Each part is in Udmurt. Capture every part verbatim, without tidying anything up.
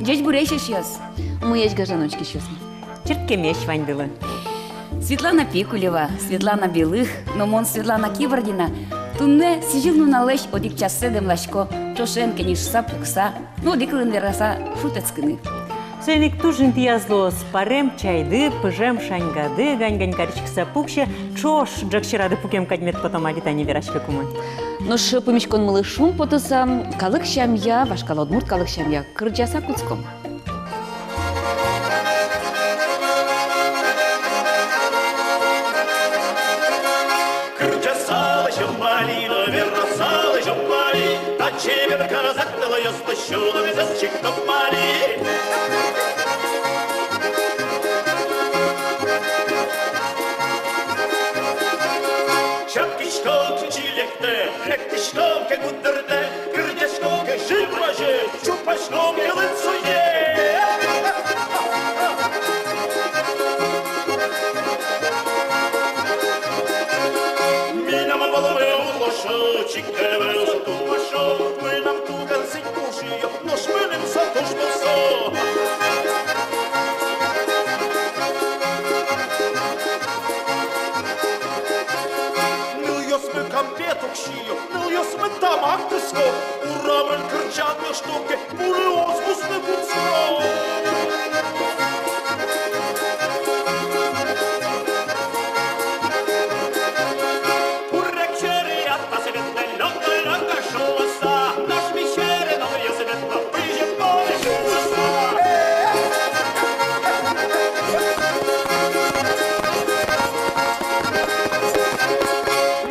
Ӟечбуресь, эшъёс! Умоесь, гажано учкисьёсмы! Чырткемесь ваньдылы! Светлана Пикулева, Светлана Белых но мон, Светлана Кибардина, туннэ сӥзьыл нуналлэсь одӥг чассэ дэмласько ӵошен кенешыса, пукыса, но одӥг кылын вераса, шутэтскыны. Соин ик туж интыяз луоз: парем чайды, пыжем шаньгады, гань-гань кариськыса пуксе, ӵош ӝӧк сьӧрады пукем кадь мед потом али тани вераськыкумы. Нош пумиськонмылы шумпотыса, калык сямъя, вашкала удмурт калык сямъя кырӟаса кутском. Кырӟаса лэзём али но вераса лэзём али, та чебер казак нылъёслэсь сюлэмзэс чиктом али. Чапкиськом ке, чилектэ, эктӥськом ке, гудыртэ, кырӟаськом ке, шыпазе, чупаськом ке, лыдсуе. Мынам вылэм уло шуо, чик ке вылэм тупа шуо, мынам туган сӥнь пушиё, нош мыным со туж тунсыко. Нылъёсмы кампет уг сиё, нылъёсмы тамак кыско, урамын кырӟан но шуко ке, пурыос вузыны кутско. Пурек сьӧры атас ветлэ, лёк-лёк шуыса, нош ми сьӧры нылъёс ветло, пызьы-пуры шуыса.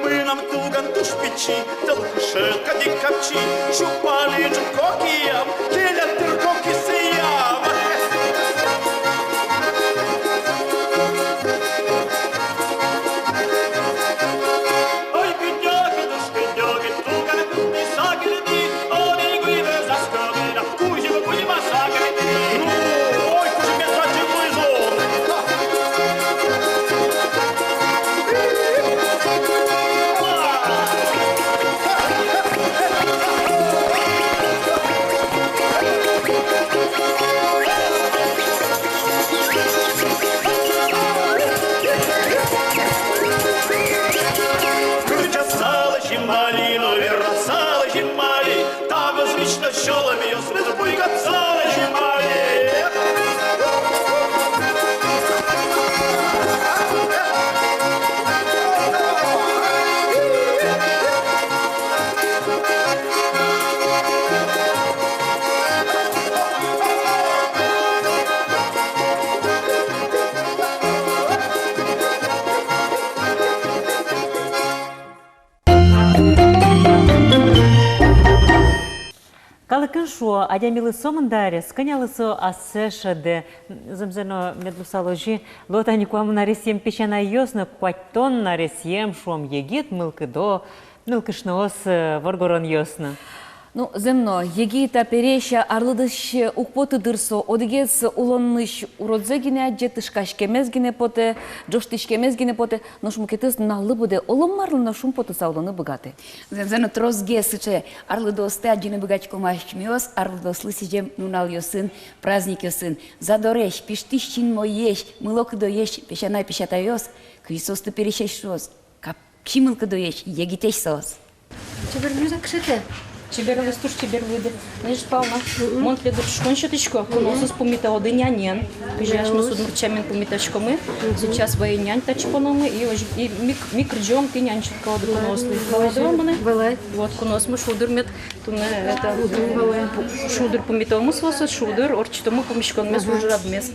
Мынам туган туж пичи, тӧл кышет кадь ик капчи, чупа али ӝуко киям, келя тырко кисыям. Ой, кыдёкы, туж кыдёкы, туган кутӥ сакыртӥ, одӥг уйвӧтаз кӧня, кузьым кузьмаса кыртӥ. Ну, ой, кузьым, бес бачи кузьым. Кырӟаса лэзём али но вераса лэзём али, та вӧзмисько сюлэмъёсмес буйгатса лэзём али. Калыкын шуо: адямилы сомында арес, кӧнялы со ассэ шӧдэ. Зэмзэ но мед луысал озьы, луо тани куамын аресъем песянайёс но, куатьтон аресъем, шуом, егит мылкыдо нылкышноос, э, воргоронъёс но. Ну, зэм но, егит, а пересь арлыдысь уг поты дыр со, одӥгез улонысь уродзэ гинэ адӟе, тышкаськемез гинэ потэ, ӝожтӥськемез гинэ потэ, нош мукетыз нуналлы быдэ оло марлы но шумпотыса улыны быгатэ. Зэм но, тросгес сыӵе арлыдоосты адӟыны быгатӥськом асьмеос арлыдоослы сӥзем нуналъёсын, праздникъёсын. Задоресь, пиштӥсь-синмоесь, мыло-кыдоесь песянай-песятайёс, кызьы соосты пересесь шуоз, капчи мылкыдоесь, егитэсь соос. Чебер луиз-а, кышетэ? Чебер луиз, туж чебер луиз. Надежда Павловна, мгм, мон тӥледлы ӵушкон сётӥсько, куноосыз пумиталоды нянен. Кызьы асьмеос удмурт сямен пумитаськомы. Мгм. Сейчас вае нянь татчы пономы, и озьы, и ми к-, ми кырӟом, тӥ нянь сётӥськоды куноосты. Валай. Валай, валай. Вот, куноосмы шулдыр мед туннэ, это, шулдыр пумитомы соосыз, шулдыр ортчытомы пумиськонмес, ага, ужрадмес.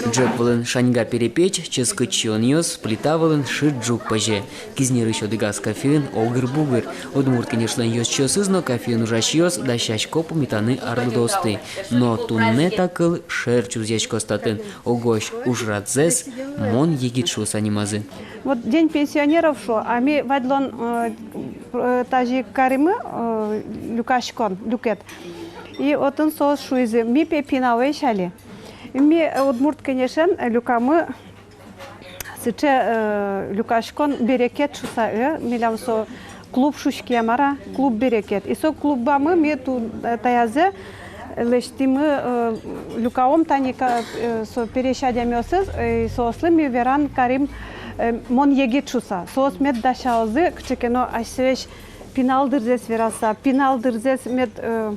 Ӝӧк вылын шаньга перепеч, ческыт сиёнъёс, плита вылын шыд ӝук пӧзе. Кизнерысь одӥгаз кафеын огыр-бугыр. Удмурт Кенешлэн ёзчиосыз но кафеын ужасьёс дасясько пумитаны арлыдоосты. Но туннэ та кыл шер чузъяськоз татын. Огъёсь ужрадзэс «Мон егит» шуыса нимазы. Вот День пенсионеров шуо, а ми вадьлон, э, э, тазьы каримы, э, люкаськон, люкет. И отын соос шуизы: «Ми, пе, пиналъёс али». Ми, э, Удмурт Кенешен, э, люкамы сыӵе, э, люкаськон «Берекет» шуыса, э, милям со клуб шуиське, мар-а, клуб «Берекет». И со клубамы ми ту, э, таязэ Лэсьтӥмы, э, люкаом тани ка-, э, со пересь адямиосыз, э, соослы ми веран карим, э, мон егит шуса. Соос мед дасяозы кыӵе ке но асьсэвесь пинал дырзэс вераса, пинал дырзэс мед, э,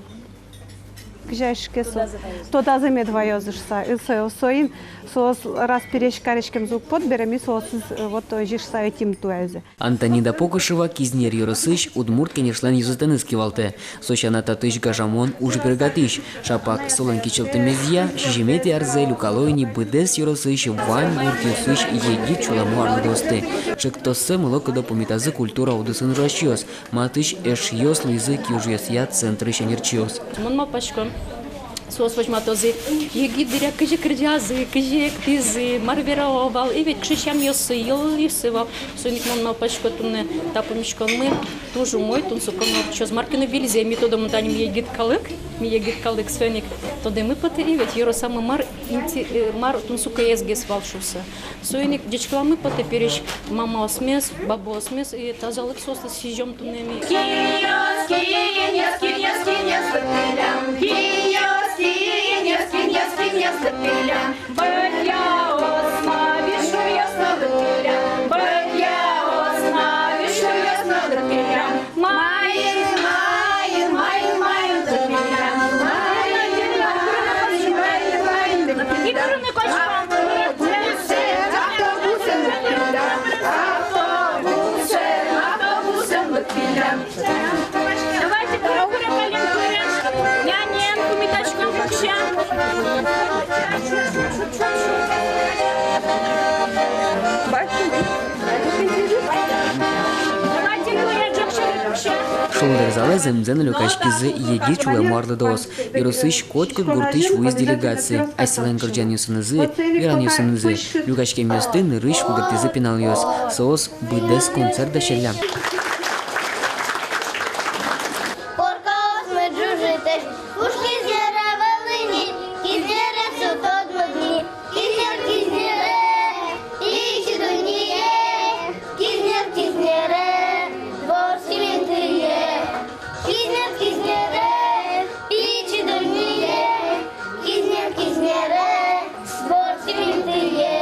кызьы шуиське со, тодазы мед ваёзы шуса. И со-, соин соос раз пересь кариськемзы уг поты бере, ми соосыз, э, вот озьы шуса ӧтим туэ озьы. Антонида Покушева Кизнер ёросысь Удмурт Кенешлэн ёзэтэныз кивалтэ. Со сяна татысь гажамон уж бергатӥсь. Шапак солэн кичӧлтэмезъя, сизьыметӥ арзэ люкало ини быдэс ёросысь вань гуртъёсысь егит сюлэмо арлыдоосты. Ӵектосэ мылокыдо пумитазы культура удысын ужасьёс, матысь эшъёс луизы киужъёсъя центрысь ӧнерчиос. Мон малпасько, соос возьматозы егит дыръя, кызьы кырӟазы, кызьы эктӥзы, мар верало вал, и ведь кыӵе сямъёссы, йылолъёссы вал. Соин ик мон малпасько, туннэ та пумиськонмы туж умой, тунсыко но ортчоз. Мар ке но выльзэ ми тодомы, тани ми егит калык, ми егит калык, соин ик тодэммы потэ, и ведь ёросамы мар инте-, э, мар тунсыкоез гес вал шуыса. Соин ик ӟечкыламы потэ пересь мамаосмес, бабаосмес, и тазалык соослы сӥзём туннэ ми. Кинъёс, кинъёс, кинъёс, кинъёс лыктӥллям. Кинъёс, кинъёс, кинъёс, кинъёс лыктӥллям. Бӧдьяос, мави шуйёс но лыктӥллям. Бӧдьяос, мави шуйёс но лыктӥллям. Маин, маин, маин, маин лыктӥллям. Маин, маин, маин, маин лыктӥллям. Автобусэн, автобусэн лыктӥллям. Автобусэн, автобусэн лыктӥллям. Давайте куре-куре, калин куре. Нянен пумитаськом укся. Давайте куре, укся. Шулдыр залэ зэмзэ но люкаськизы егит сюлэмо арлыдоос. Ёросысь котькуд гуртысь вуиз делегация. Асьсэлэн кырӟанъёсынызы, веранъёсынызы люкаськемъёсты нырысь шулдыртӥзы пиналъёс. Соос быдэс концерт дасяллям. Коркаосмы ӝужытэсь, пушкыз яра вал ини, Кизнерез уд тодмы ни. Кизнер, Кизнере, пичи дуннее, Кизнер, Кизнере, вордскем интые. Кизнер, Кизнере, пичи дуннее, Кизнер, Кизнере, вордскем интые.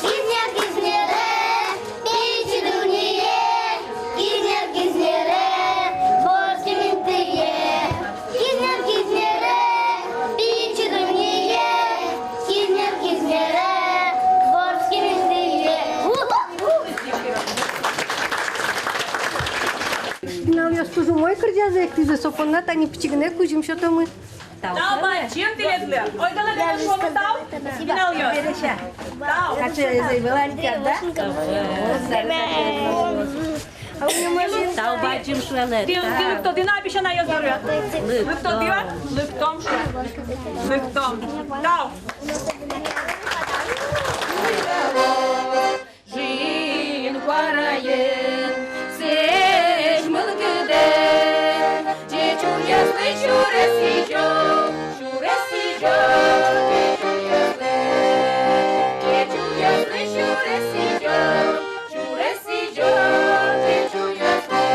Кизнер, Кизнере, пичи дуннее, Кизнер, Кизнере, вордскем интые. Кизнер, Кизнере, пичи дуннее, Кизнер, Кизнере, вордскем интые. Пиналъёс туж умой кырӟазы, эктӥзы, со понна тани пичи гинэ кузьым сётомы. Тау бадӟым тӥледлы. Ойдолэ гинэ шуомы тау, пиналъёс. Тау. Тау бадӟым шуэлэ. Тӥ, тӥ лыктоды на песянайёс доры? Лыктом. Лыктоды-а? Лыктом шуэ. Лыктом. Тау. Ӝыны куараен, сэзь мылкыдэн, ӟеч уяслы сюрес сӥзём, сюрес сӥзём, ӟеч уяслы, ӟеч уяслы сюрес сӥзём, сюрес сӥзём, ӟеч уяслы.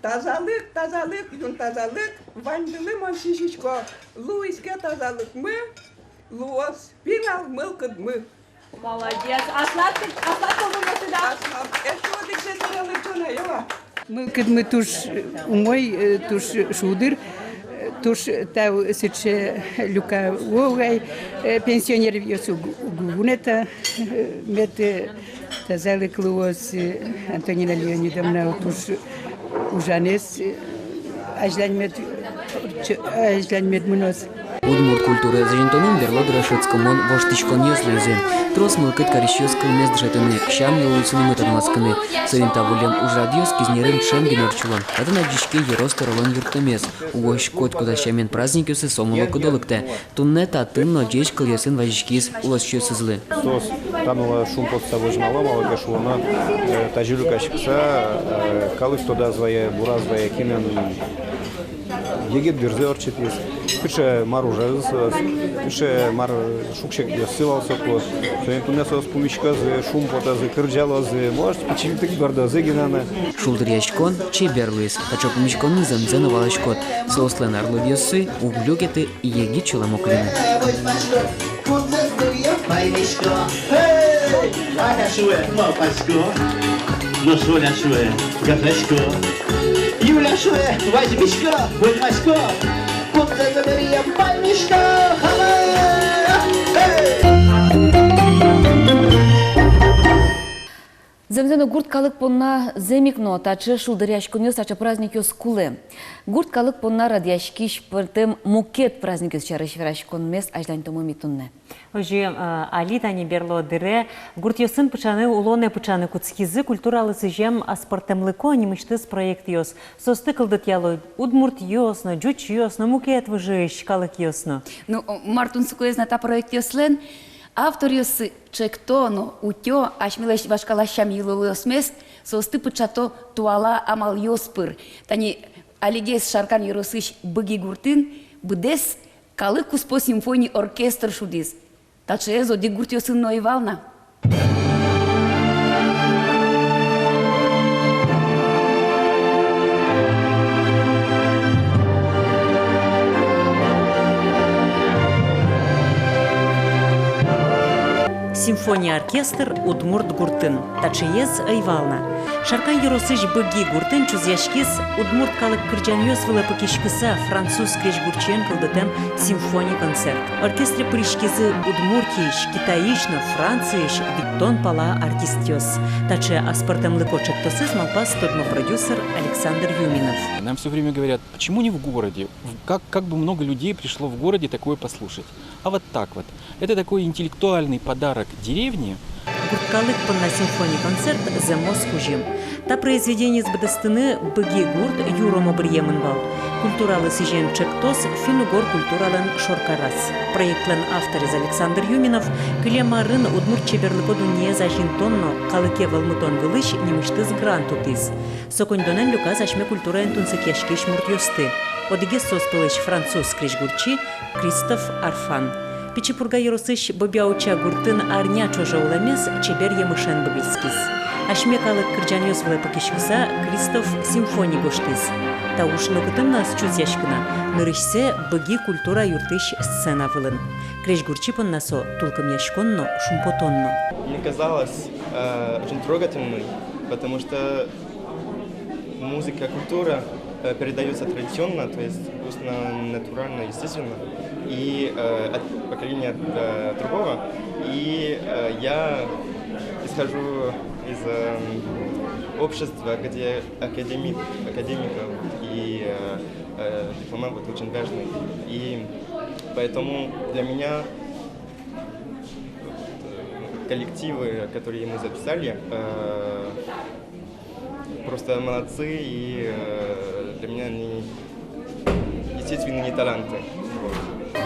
Тазалык, тазалык, юн тазалык, ваньдылы мон сӥзисько. Луиз ке тазалыкмы, луоз пинал мылкыдмы. Молодец. Аслад, аслад кылбуръёсыд-а? Аслад. Эшшо одӥгзэ сэрелык ӝуна, йола. Мылкыдмы туж умой, э, туж шулдыр, э, туж тау сыӵе люкаос угай, э, пенсионеръёс уг-, уг вунэто, э, мед, э, тазалык луоз, э, Антонина Леонидовна туж ужанэз, э, азьлань мед, э, азьлань мед мыноз. Уд Удмурт культураез азинтонын берло дыре шӧдскымон воштӥськонъёс луизы. Трос мылкыд карисьёс кылмес дышетыны, сям-йылолъёсынымы тодматскыны. Соин та выллем ужрадъёс Кизнерын ӵем гинэ ортчыло. Татын адӟиське ёрос тӧролэн юрттэмез. Угось котькуд сямен праздникъёсы со мылокыдо лыктэ. Туннэ татын но ӟеч кылъёсын вазиськиз улосчиосызлы. Соос та нуналэ шумпотыса возьмало, малы ке шуоно, э, тазьы люкаськыса, э, калык тодаз вае, бураз вае, кинэн егит дырзэ ортчытӥз, кыӵе мар ужазы соос, кыӵе мар шуг-секытъёссы вал соку. Соин туннэ соос пумиськозы, шумпотозы, кырӟалозы, может, пичильтык бӧрдозы гинэ но. Шулдыръяськон чебер луиз. Таӵе пумиськонын зэмзэ но валаськод: соослэн арлыдъёссы уг люкеты, егит сюлэм уг луы. Эй! Аня шуэ: малпасько. Нош Оля шуэ: гажасько. Юля шуэ: возьмисько, возьмасько. Кудзэ дыръя паймисько. Эй! Зэмзэ но, гурт калык понна зэм ик но таӵе шулдыръяськонъёс, таӵе праздникъёс кулэ. Гурт калык понна радъяськись пӧртэм мукет праздникъёс сярысь вераськонмес азьланьтомы ми туннэ. Озьы, э, али, тани берло дыре гуртъёсын пыӵаны, улонэ пыӵаны кутскизы культуралы сӥзем аспӧртэмлыко нимысьтыз проектъёс. Соосты кылдытъяло удмуртъёс но, ӟучъёс но, мукет выжыысь калыкъёс но. Ну, мар тунсыкоез на та проектъёслэн? Авторъёссы чекто но утё асьмелэсь вашкала сям-йылолъёсмес, соосты пыӵато туала амалъёс пыр. Тани алигес Шаркан ёросысь Быги гуртын быдэс калык куспо симфони оркестр шудӥз. Таӵеез одӥг гуртъёсын но ӧй вал на. Симфония оркестр удмурт гуртын. Таӵеез ӧй вал на. Шаркан ёросысь Быги гуртын чузъяськиз удмурт калык кырӟанъёс вылэ пыкиськыса француз крезьгурчиен кылдытэм симфони концерт. Оркестре пыриськизы Удмуртиысь, Китайысь но Франциысь витьтон пала артистъёс. Таӵе аспӧртэмлыко чектосэз малпаз тодмо продюсер Александр Юминов. Нам всё время говорят: «Почему не в городе? В-, как, как бы много людей пришло в городе такое послушать?» А вот так вот. Это такой интеллектуальный подарок деревне. Гурт калык понна симфони концерт зэмос кузьым. Та произведениез быдэстыны Быги гурт юромо быръемын вал. Культуралы сӥзем чектос финн-угор культуралэн шоркараз. Проектлэн авторез Александр Юминов кылем арын удмурт чеберлыко дуннеез азинтон но калыке вӧлмытон вылысь нимысьтыз грант утӥз. Со коньдонэн люказ асьме культураен тунсыкъяськись муртъёсты. Одӥгез соос пӧлысь француз крезьгурчи Кристоф Арфан. Пичи Пурга ёросысь Бобья-Уча гуртын арня ӵоже улэмез чебер емышен быгыльскиз. Асьме калык кырӟанъёс вылэ пыкиськыса, Кристоф симфони гожтӥз. Та уж нокытын но ӧз чузъяськы на, нырысьсэ Быги культура юртысь сцена вылын. Крезьгурчи понна со тулкымъяськон но, шумпотон но. Мне казалось, э, очень трогательной, потому что музыка, культура, э, передаётся традиционно, то есть устно, натурально, естественно. И, э, от поколения до другого. И, э, я исхожу из, эм, общества, где академи-, академиков и, э, э, дипломат вот очень важный. И поэтому для меня, э, коллективы, которые мы записали, э, просто молодцы, и, э, для меня они естественные таланты. Вот.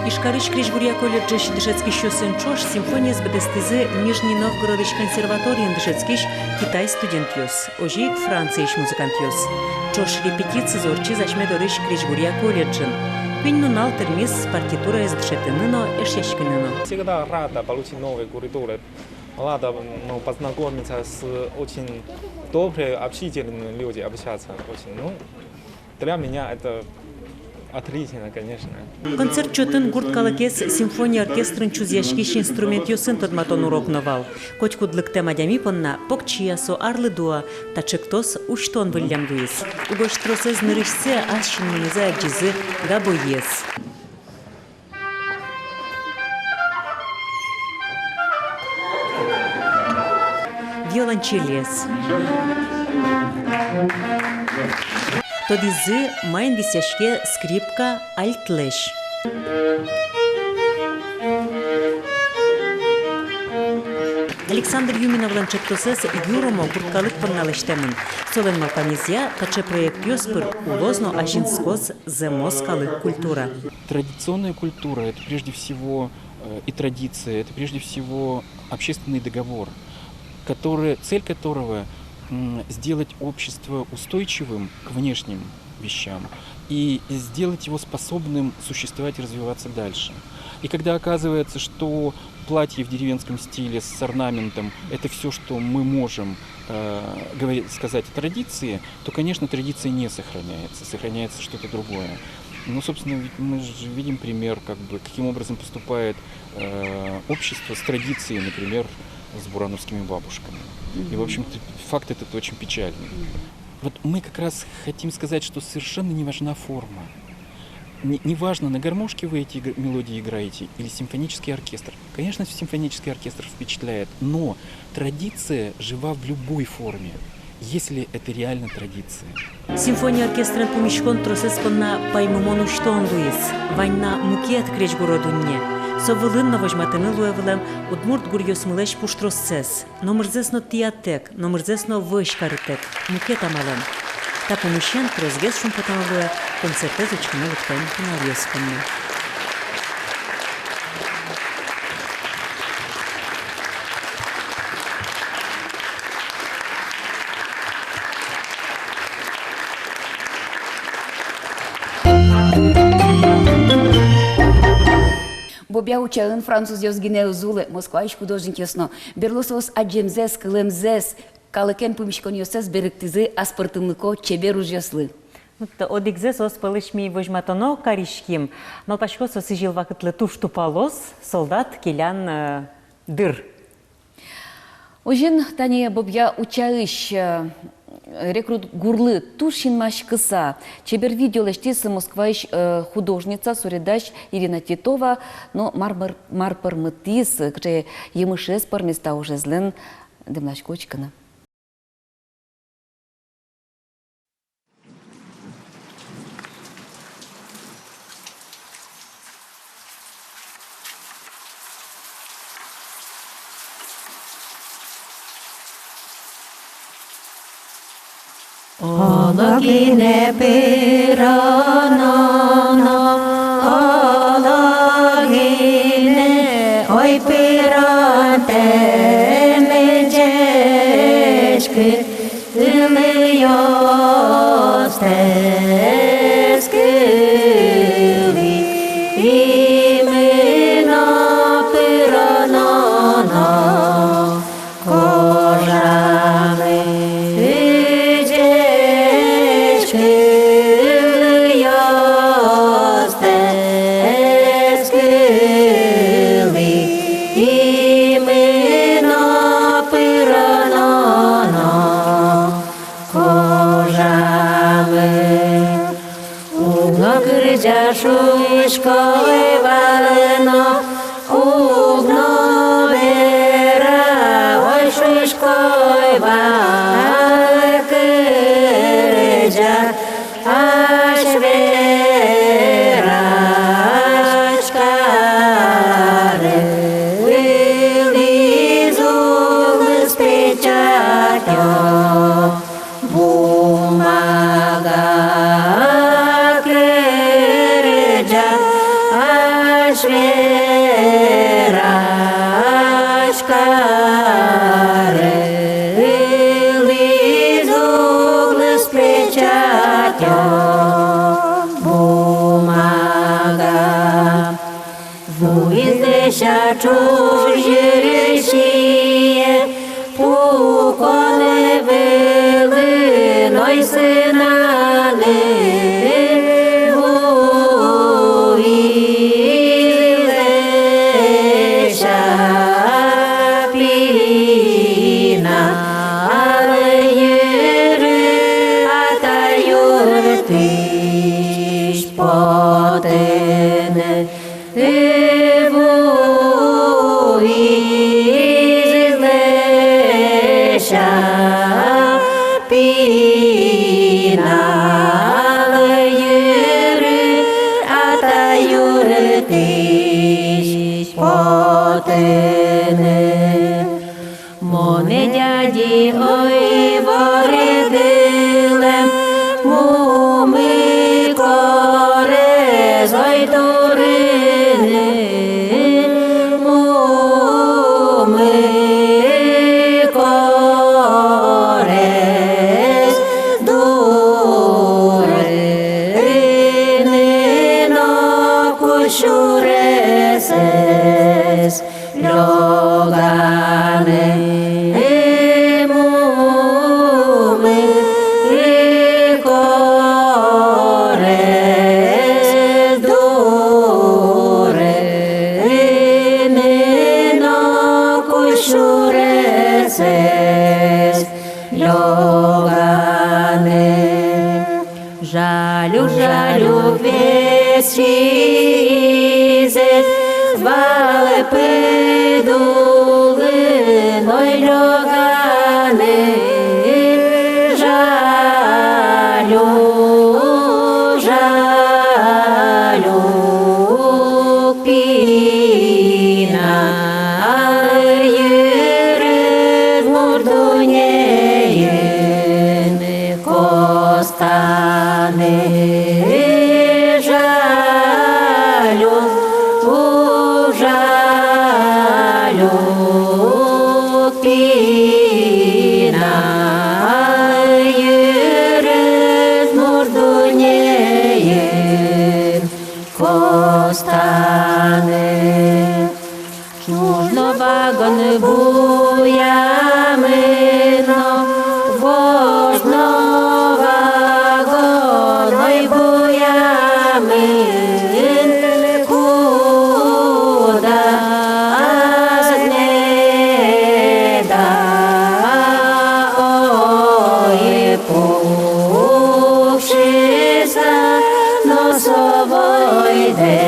Ижкарысь крезьгуръя колледжысь дышетскисьёсын ӵош симфониез быдэстӥзы Нижний Новгородысь консерваториын дышетскись китай студентъёс, озьы ик Франциысь музыкантъёс. Ӵош репетициез ортчиз асьме дорысь крезьгуръя колледжын. Куинь нунал тырмиз партитураез дышетыны но, эшъяськыны но. Всегда рада получить новые культуры. Ладно, ну, познакомиться с очень добрые, общительные люди, общаться очень, ну, для меня это отлично, конечно. Концерт чотын гурт калыкез симфони оркестрын чузъяськись инструментъёсын тодматон урок но вал. Котькуд лыктэм адями понна, покчи-а со, арлыдо-а, та чектос усьтон выллем луиз. Угось тросэз нырысьсэ ас синмынызы адӟизы габоез. Виолончелез. Тодӥзы, маин висъяське скрипка альтлэсь. Александр Юминовлэн ӵектосэз юромо гурт калык понна лэсьтэмын. Солэн малпамезъя, таӵе проектъёс пыр улоз но азинскоз зэмос калык культура. Традиционная культура — это прежде всего, э, и традиция, это прежде всего общественный договор, который, цель которого, м, сделать общество устойчивым к внешним вещам и сделать его способным существовать и развиваться дальше. И когда оказывается, что платье в деревенском стиле с орнаментом — это всё, что мы можем, э, говорить, сказать о традиции, то, конечно, традиция не сохраняется, сохраняется что-то другое. Ну, собственно, ведь мы же видим пример, как бы, каким образом поступает, э, общество с традицией, например, с бурановскими бабушками. И, в Мгм. общем-то, факт этот очень печальный. Мгм. Вот мы как раз хотим сказать, что совершенно не важна форма. Не, не важно, на гармошке вы эти игр-, мелодии играете или симфонический оркестр. Конечно, симфонический оркестр впечатляет, но традиция жива в любой форме, если это реально традиция. Симфония оркестрен пумиськон тросэз понна паймымон усьтон луиз. Вань на мукет крезьгуро дунне. Со вылын но возьматыны луэ вылэм удмурт гуръёсмылэсь пуштроссэс. Номырзэс но тӥятэк, номырзэс но вӧсь карытэк, мукет амалэн. Та пумысен тросгес шумпотоно луэ концертэз учкыны лыктэм пиналъёс понна. Бобья-Учаын французъёс гинэ ӧз улэ, Москваысь художникъёс но. Берло соос адӟемзэс, кылэмзэс, калыкен пумиськонъёссэс берыктӥзы аспӧртэмлыко чебер ужъёслы. Вот одӥгзэ соос пӧлысь ми возьматоно кариським. Малпасько, со сӥзьыл вакытлы туж тупалоз, солдат келян, э, дыр. Озьыен, тани Бобья-Учаысь, э, Рекрут гурлы туж синмаськыса, чебер видео лэсьтӥз Москваысь, э, художница, суредась Ирина Титова, но мар, мар, мар пӧрмытӥз, кыӵе емышез пӧрмиз та ужезлэн, дэмласько учкыны. Оло гинэ пыроно но, оло гинэ, ой, пыронтэм ӟечкылы. Ылыостэс кылӥмы но, пыроно но кожамы. Ӟечкылы ылыостэс кылӥмы но, пыроно но кожамы. Уг но кырӟа, шуисько ӧй вал но, уг но вера, ой, шуисько ӧй вал, кырӟа, ась вераське каре. Ылӥз улыс печатё бумага, кырӟа, ась вераське каре. Ылӥз улыс печатё бумага. Вуиз лэся ӵуж йырысие, пукон вылын ой сынаны. Вуиз лэся пинал йыры, Атай юртысь потыны. Вуиз лэся пинал йыры, Атай юртысь потыны. Дяди, ой, ворекылэм, мумы корез, ой, турыны, мумы корез, турыны но кузь сюресэз лёганы. Мумы корез, турыны но кузь сюресэз лёганы. Жалюк, жалюк, весь сизэс вал пыд улын, ой, лёганы. Жалюк, жалюк, пинал йырыд мурт дуннеын костаны. Жалюк, жалюк, пинал йырыд мурт дуннеын костаны. Чуж но вагон буямын но, вож но вагон, ой, буямын, кудаз меда, ой, пуксьыса носовойдэ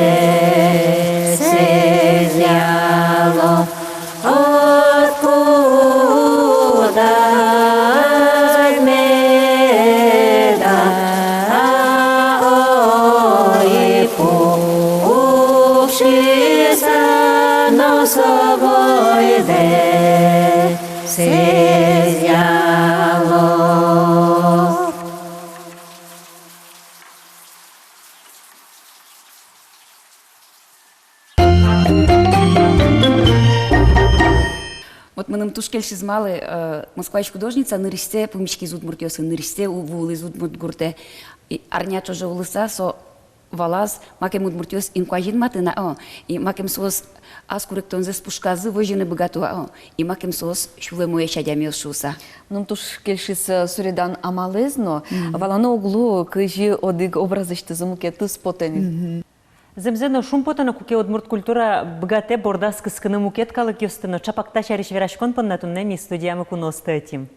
сэзъяло. Ой, кудаз меда, ой, пуксьыса носовойдэ сэзъяло. Вот мыным туж кельшиз, малы, э, Москваысь художница нырысьсэ пумиськиз удмуртъёсын, нырысьсэ у-, вуылӥз удмурт гуртэ. И арня ӵоже улыса, со валаз, макем удмуртъёс инкуазь ин матын-а, о, и макем соос ас куректонзэс пушказы возьыны быгато-а, о, и макем соос сюлэмоесь адямиос шуыса. Мыным туж кельшиз, э, суредан амалэз но. Мгм. Валаны уг луы, кызьы одӥг образысьтызы мукетыз потэ ни. Мгм. Зэмзэ но, шумпотоно, куке удмурт культура быгатэ бордаз кыскыны мукет калыкъёсты но. Чапак та сярысь вераськон понна туннэ ми студиямы куноосты ӧтим.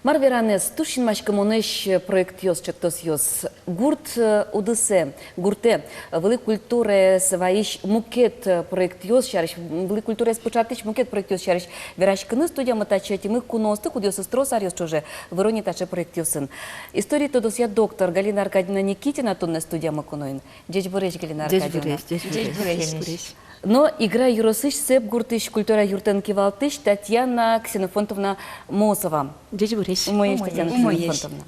Мар веранэз, туж синмаськымонэсь проектъёс, чектосъёс. Гурт, э, удысэ, гуртэ, э, вылӥ культураез вайись мукет, э, проектъёс сярысь, м, вылӥ культураез пыӵатӥсь мукет проектъёс сярысь вераськыны студиямы татчы ӧтимы куноосты, кудъёсыз трос аръёс ӵоже выро ни таӵе проектъёсын. История тодосъя доктор Галина Аркадьевна Никитина туннэ студиямы куноын. Ӟечбуресь, Галина Аркадьевна. Ӟечбуресь, ӟечбуресь. Ӟечбуресь. Но Игра ёросысь Сэп гуртысь культура юртэн кивалтӥсь Татьяна Ксенофонтовна Мосова. Ӟечбуресь. Умоесь, Татьяна Ксенофонтовна.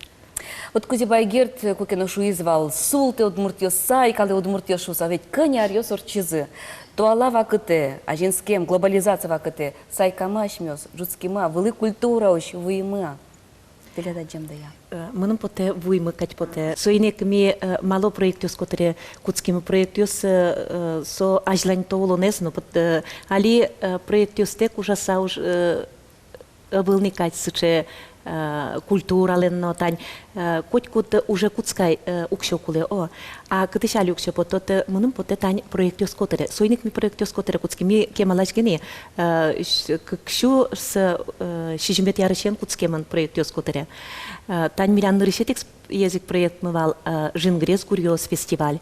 Вот Кузебай Герд куке но шуиз вал: султэ удмуртъёс, сайкалэ удмуртъёс шуыса. Ведь кӧня аръёс ортчизы. Туала вакытэ, азинскем, глобализация вакытэ сайкамы асьмеос, ӝутскимы-а, вылӥ культураысь вуимы-а? Тӥляд адӟемдыя. Э, мыным потэ, вуимы кадь потэ. Соин ик ми, э, мало проектъёс котыре кутскимы, проектъёс, э, э, со азьланьто улонэз но, пот-, э, али, э, проектъёстэк ужаса уж, э, ӧвӧл ни кадь сыӵе, э, культуралэн но. Тань, э, котькуд уже кутскай, э, уксё кулэ, о. А кытысь али уксё потоз, э, мыным потэ, тань проектъёс котыре. Соин ик ми проектъёс котыре кутскимы, ми кемалась гинэ, э, с-, кык сюрс, э, сизьыметӥ арысен кутскемын проектъёс котыре. Э, тань милям нырысетӥез Език проектмы вал, э, «Жингрес гуръёс» фестиваль.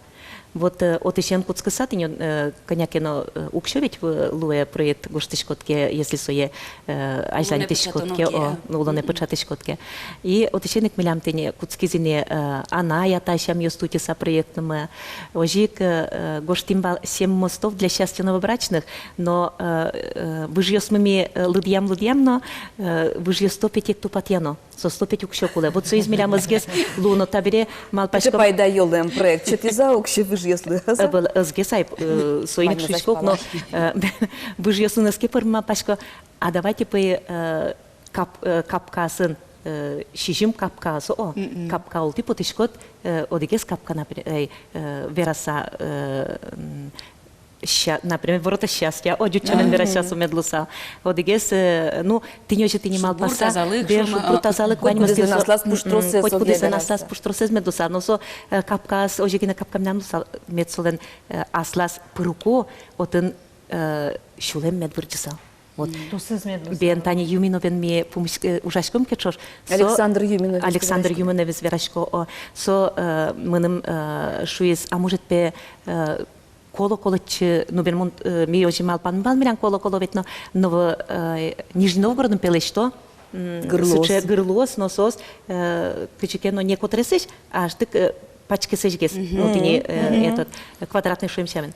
Вот, э, отысен кутскыса тӥни, э, кӧня ке но, э, уксё ведь, э, луэ проект гожтӥськод ке, если сое, э, азьланьтӥськод ке, улонэ пыӵатӥськод ке, о, улонэ пыӵатӥськод ке. И отысен ик милям тӥни кутскиз ини, э, анай-атай сямъёсты утьыса проектмы. Озьы ик, э, э, гожтӥм вал «Семь мостов для счастья новобрачных», но, э, э, выжъёсмы ми, э, лыдъям, лыдъям но, э, выжъёсты опять ик тупатъяно. Соосты опять уксё кулэ. Вот соиз милям ӧзгес луоно, табере малпасько. Кыӵе пайдаё луэм проект сётӥз-а, уксё выжъёслы? Ӧвӧл, ӧзгес ай, э, соин ик шуисько ук, но, э, выжъёсын ӧз ке пӧрмы, малпасько, а давайте пӧй, э, кап-, э, капкаосын, э, сизьым капкаос, о, капка ултӥ потӥськод, э, одӥгез капка, например, эй, э, вераса, э, м, Ща-, например, ворота счастья, о, ӟуч сямен вераса, со мед луысал. Одӥгез, э, ну, тӥни озьы тӥни малпаса, шудбур, тазалык, бен, шуом, шудбур, а, тазалык, ваньмыз тӥни со, котькудӥзлэн аслаз пуштроссэ, м, м, со котькудӥзлэн аслаз пуштроссэ мед луысал. Но со, э, капкаос, озьы гинэ капка мынам луысал, мед солэн, э, аслаз пырыку, отын, э, сюлэм мед вырӟысал. Вот. Тусыз мед луысал. Бен, тани Юминовен ми пумысь-, э, ужаськом ке ӵош. Со Александр Юминов. Александр Юминовез верасько, о, со, э, мыным, э, шуиз, а может, пе, э, коло-коло отчы, ну, бен, мон, э, ми озьы малпанмы вал, милям коло-коло ведь, но, но, э, Нижний Новгородын, пе, лэсьто, м, гырлыос. Сыӵе гырлыос, но соос, э, кызьы ке но не котыресысь, а ӧжытак, э, пачкесысьгес, ну, тӥни, э, этот, э, квадратный шуэм сямен.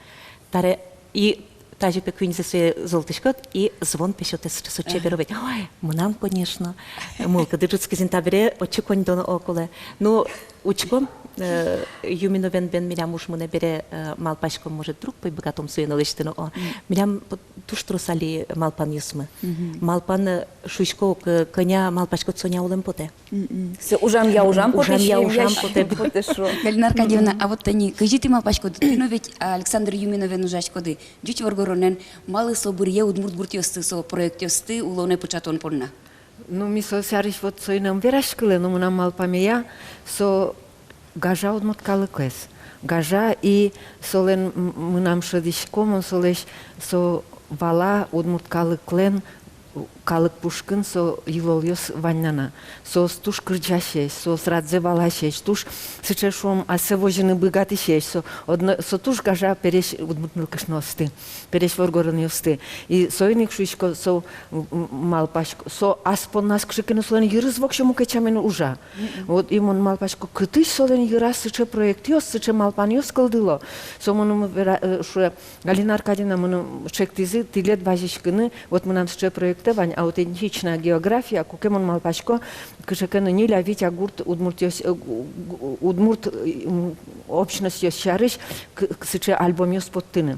Таре и тазьы, пе, куиньзэ сое золтӥськод, и звон, пе, сётэ сыӵе, сыӵе чебер ведь. Ой, мынам, конечно, мылкыды ӝутскиз ини, табере отчы коньдон, о, кулэ. Ну, учком, э, Юминовен бен милям уж мынэ бере, э, малпаськом, может, друг, пе, быгатом сое но лэсьтыны, о. Милям вот туж трос али малпанъёсмы. Малпан, э, шуисько ук, э, кӧня малпаськод, соня улэм потэ. Со ужамъя ужам потэ, ужамъя ужам потэ, потэ, шуо. Галина Аркадьевна, а вот тани кызьы тӥ малпаськоды, тӥ но ведь, а, Александр Юминовен ужаськоды, ӟуч воргоронэн, малы со быръе удмурт гуртъёсты, со проектъёсты улонэ пыӵатон понна? Ну, ми со сярысь вот соин ӧм вераськылэ, но мынам малпамея, со гажа удмурт калыкез. Гажа, и солэн, м-, мынам шӧдӥсько, мон солэсь, со вала удмурт калыклэн, калык пушкын со йылолъёс вань на. Соос туж кырӟасесь, соос радзэ валасесь, туж сыӵе, шуом, ассэ возьыны быгатӥсесь, со одно, со туж гажа пересь удмурт нылкышноосты, пересь воргоронъёсты. И соин ик шуисько, со, м, м, малпасько, со ас понназ кыӵе ке но солэн йырыз воксё мукет сямен ужа. Вот и мон малпасько, кытысь солэн йыраз сыӵе проектъёс, сыӵе малпанъёс кылдыло. Со мыным вера-, э, шуэ, Галина Аркадьевна, мыным ӵектӥзы тӥлед вазиськыны, вот мынам сыӵе проектэ вань, аутентичная география, куке мон малпасько, кыӵе ке но ньыль-а, вить-а гурт удмуртъёс, э, гу-, гу-, удмурт, э, м, общностьёс сярысь к-, к-, сыӵе альбомъёс поттыны.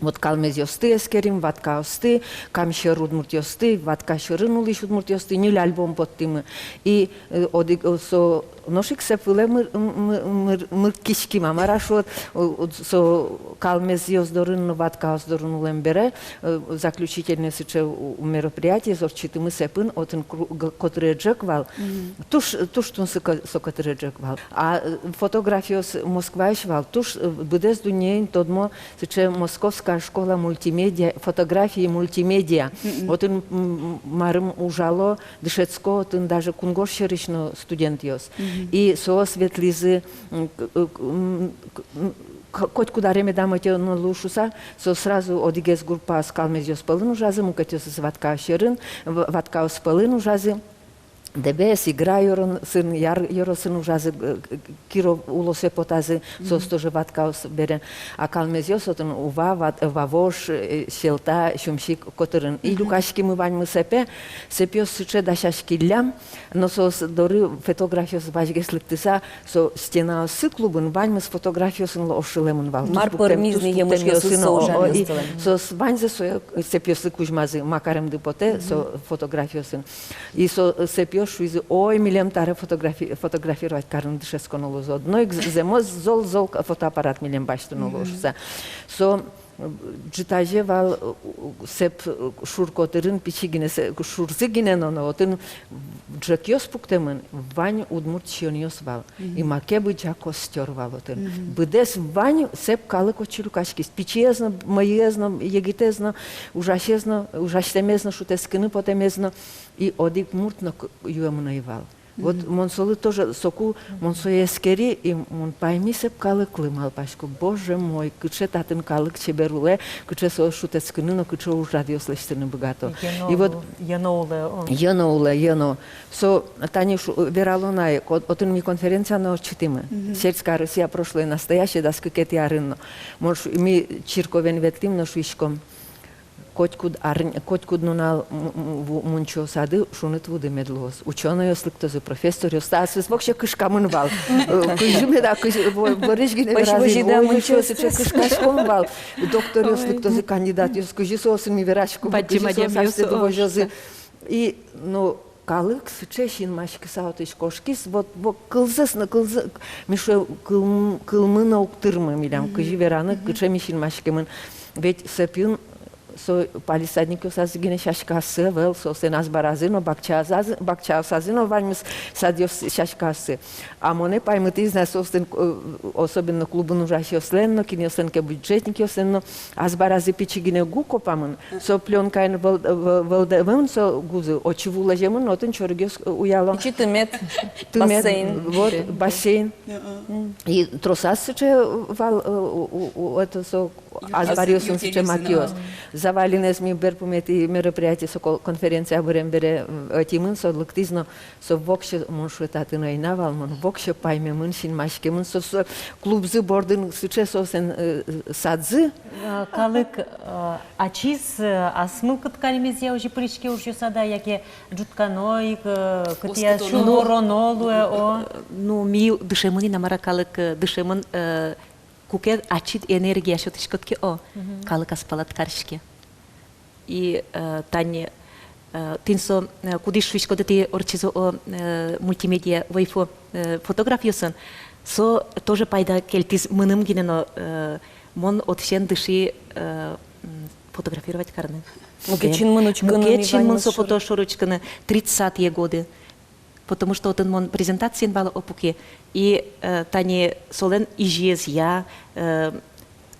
Вот калмезъёсты эскерим, ваткаосты, Кам сьӧр удмуртъёсты, Ватка сьӧрын улӥсь удмуртъёсты, ньыль альбом поттӥмы. И, э, одӥг, э, со нош ик сэп вылэ мыр-, мыр-, мыр-, мыркиським, а мар-а шуод, о, о, со калмезъёс дорын но ваткаос дорын улэм бере, э, заключительной сыӵе у-, мероприятиез ортчытӥмы сэпын, отын кру-, г-, котырес ӝӧк вал. Туж, туж тунсыко-, со котырес ӝӧк вал. А, э, фотографъёс Москваысь вал, туж, э, быдэс дуннеын тодмо сыӵе Московская школа мультимедиа, фотографии и мультимедиа. Отын, м, м, марым ужало, дышетско отын даже кунгож сьӧрысь но студентъёс. И соос ветлӥзы, м, к-, к-, м, к-, м, к-, котькуд аре медам ӧтёно луы шуса, соос сразу одӥгез группаос калмезъёс пӧлын ужазы, мукетъёсыз Ватка сьӧрын, в-, Ваткаос пӧлын ужазы. Дэбес, Игра ёросын, Яр ёросын ужазы, э, Киров улосэ потазы, соос тоже Ваткаос бере. А калмезъёс отын Ува, Ват-, э, Вавож, э, Сьӧлта, Сюмси котырын. И люкаськимы ваньмы сэпе, сэпъёс сыӵе дасяськиллям, но соос доры фотографъёс вазьгес лыктыса, со стенаоссы клубын ваньмыз фотографиосын ло ошылэмын вал. Мар пӧрмиз ни емышъёсыз со ужамъёсыз. Соос ваньзэ сое, э, сэпъёслы кузьмазы, ма каремды потэ, со фотографиосын. И со, э, сэпъёс шуизы: ой, милем таре фотографи-, фотографировать карыны дышетсконо луоз. Одно ик з-, зэмос зол-зол к-, фотоаппарат милем басьтоно луоз шуса. Со, э, ӝытазе вал, э, у-, у-, сэп, э, шур котырын, пичи гинэ сэ-, шурзы гинэ но, но отын ӝӧкъёс пуктэмын, вань удмурт сиёнъёс вал. И маке быдӟа костёр вал отын. Быдэс вань сэп калык отчы люкаськиз. Пичиез но, мӧйыез но, егитэз но, ужасез но, ужасьтэмез но, шутэтскыны потэмез но. И одӥг мурт но к-, юэмын ӧй вал. Вот мон солы тоже, соку мон сое эскери, и мон пайми сэп калыклы, малпасько: «Боже мой, кыӵе татын калык чебер улэ, кыӵе соос шутэтскыны но, кыӵе ужрадъёс лэсьтыны быгато». И вот йӧно улэ, о. Йӧно улэ, йӧно. Со тани шу-, верало на ай, ко-, отын ми конференция но ортчытӥмы. «Сельская Россия: прошлое и настоящее», дас кыкетӥ арын но. Мон шу-, ми черковен ветлӥм но шуиськом: «Котькуд арня, котькуд нунал м-, м-, ву-, мунчо сады шуныт вуды мед луоз. Учёнойёс лыктозы, профессоръёс». Та аслыз вообще кышкамын вал. Э, кызьы меда, кызьы, во-, вырысь гинэ веразы: «Ой, мунчо сыӵе». Кышкаськом вал. Докторъёс лыктозы, кандидатъёс, кызьы соосын ми вераськом, кызьы соос асьсэды возёзы. И, ну, калык сыӵе синмаськыса отысь кошкиз, вот, вот кылзэс но, кылзэ-, ми шуэ, кылм-, кылмы но уг тырмы милям, кызьы вераны, кыӵе ми синмаськемын. Ведь Сэпъёс со палисадникъёсазы гинэ сяськаоссы ӧвӧл, соослэн азбаразы но, бакчаосазы, бакчаосазы но ваньмыз садъёс сяськаоссы. А монэ паймытӥз на соослэн, э, особенно клубын ужасьёслэн но, кинъёслэн ке бюджетникъёслэн но азбаразы пичи гинэ гу копамын. Со плёнкаен вӧл-, вӧ-, вӧлдэмын со гузы, отчы ву лэземын, отын чорыгъёс, э, уяло. Пичи тымет. Тымет, бассейн. Вот, бассейн. И тросаз сыӵе вал, э, у, у, у, это со азбаръёсын сыӵе макеос. Завалинэз ми берпуметӥ мероприятие, со кол-, конференция бырем бере, м, ӧтимын, со лыктӥз но, со воксё, мон шуэ, татын ӧй на вал, мон воксё паймемын, синмаськемын, со, со клубзы бордын сыӵе соослэн, э, садзы. Э, калык, э, ачиз, э, ас мылкыд каремезъя озьы пыриське ужъёсады-а, яке ӝуткано ик, э, кытӥяз шуроно луэ, о? Ну, ми дышемын ини, мар-а, калык, э, дышемын, э, куке ачид энергия сётӥськод ке, о, калык ас палад кариське. И, э, тани, э, тӥни со, э, кудӥз шуиськоды, тӥ ортчизы, о, э, мультимедиа вейфо, э, фотографъёсын, со тоже пайда кельтӥз мыным гинэ но, э, мон отысен дышӥ, э, м, фотографировать карыны. Мукет синмын учкыны. Мукет синмын со пото шоры учкыны, тридцатые годы. Потому что отын мон презентациын вал, о, пуке. И, э, тани солэн изьезъя, э,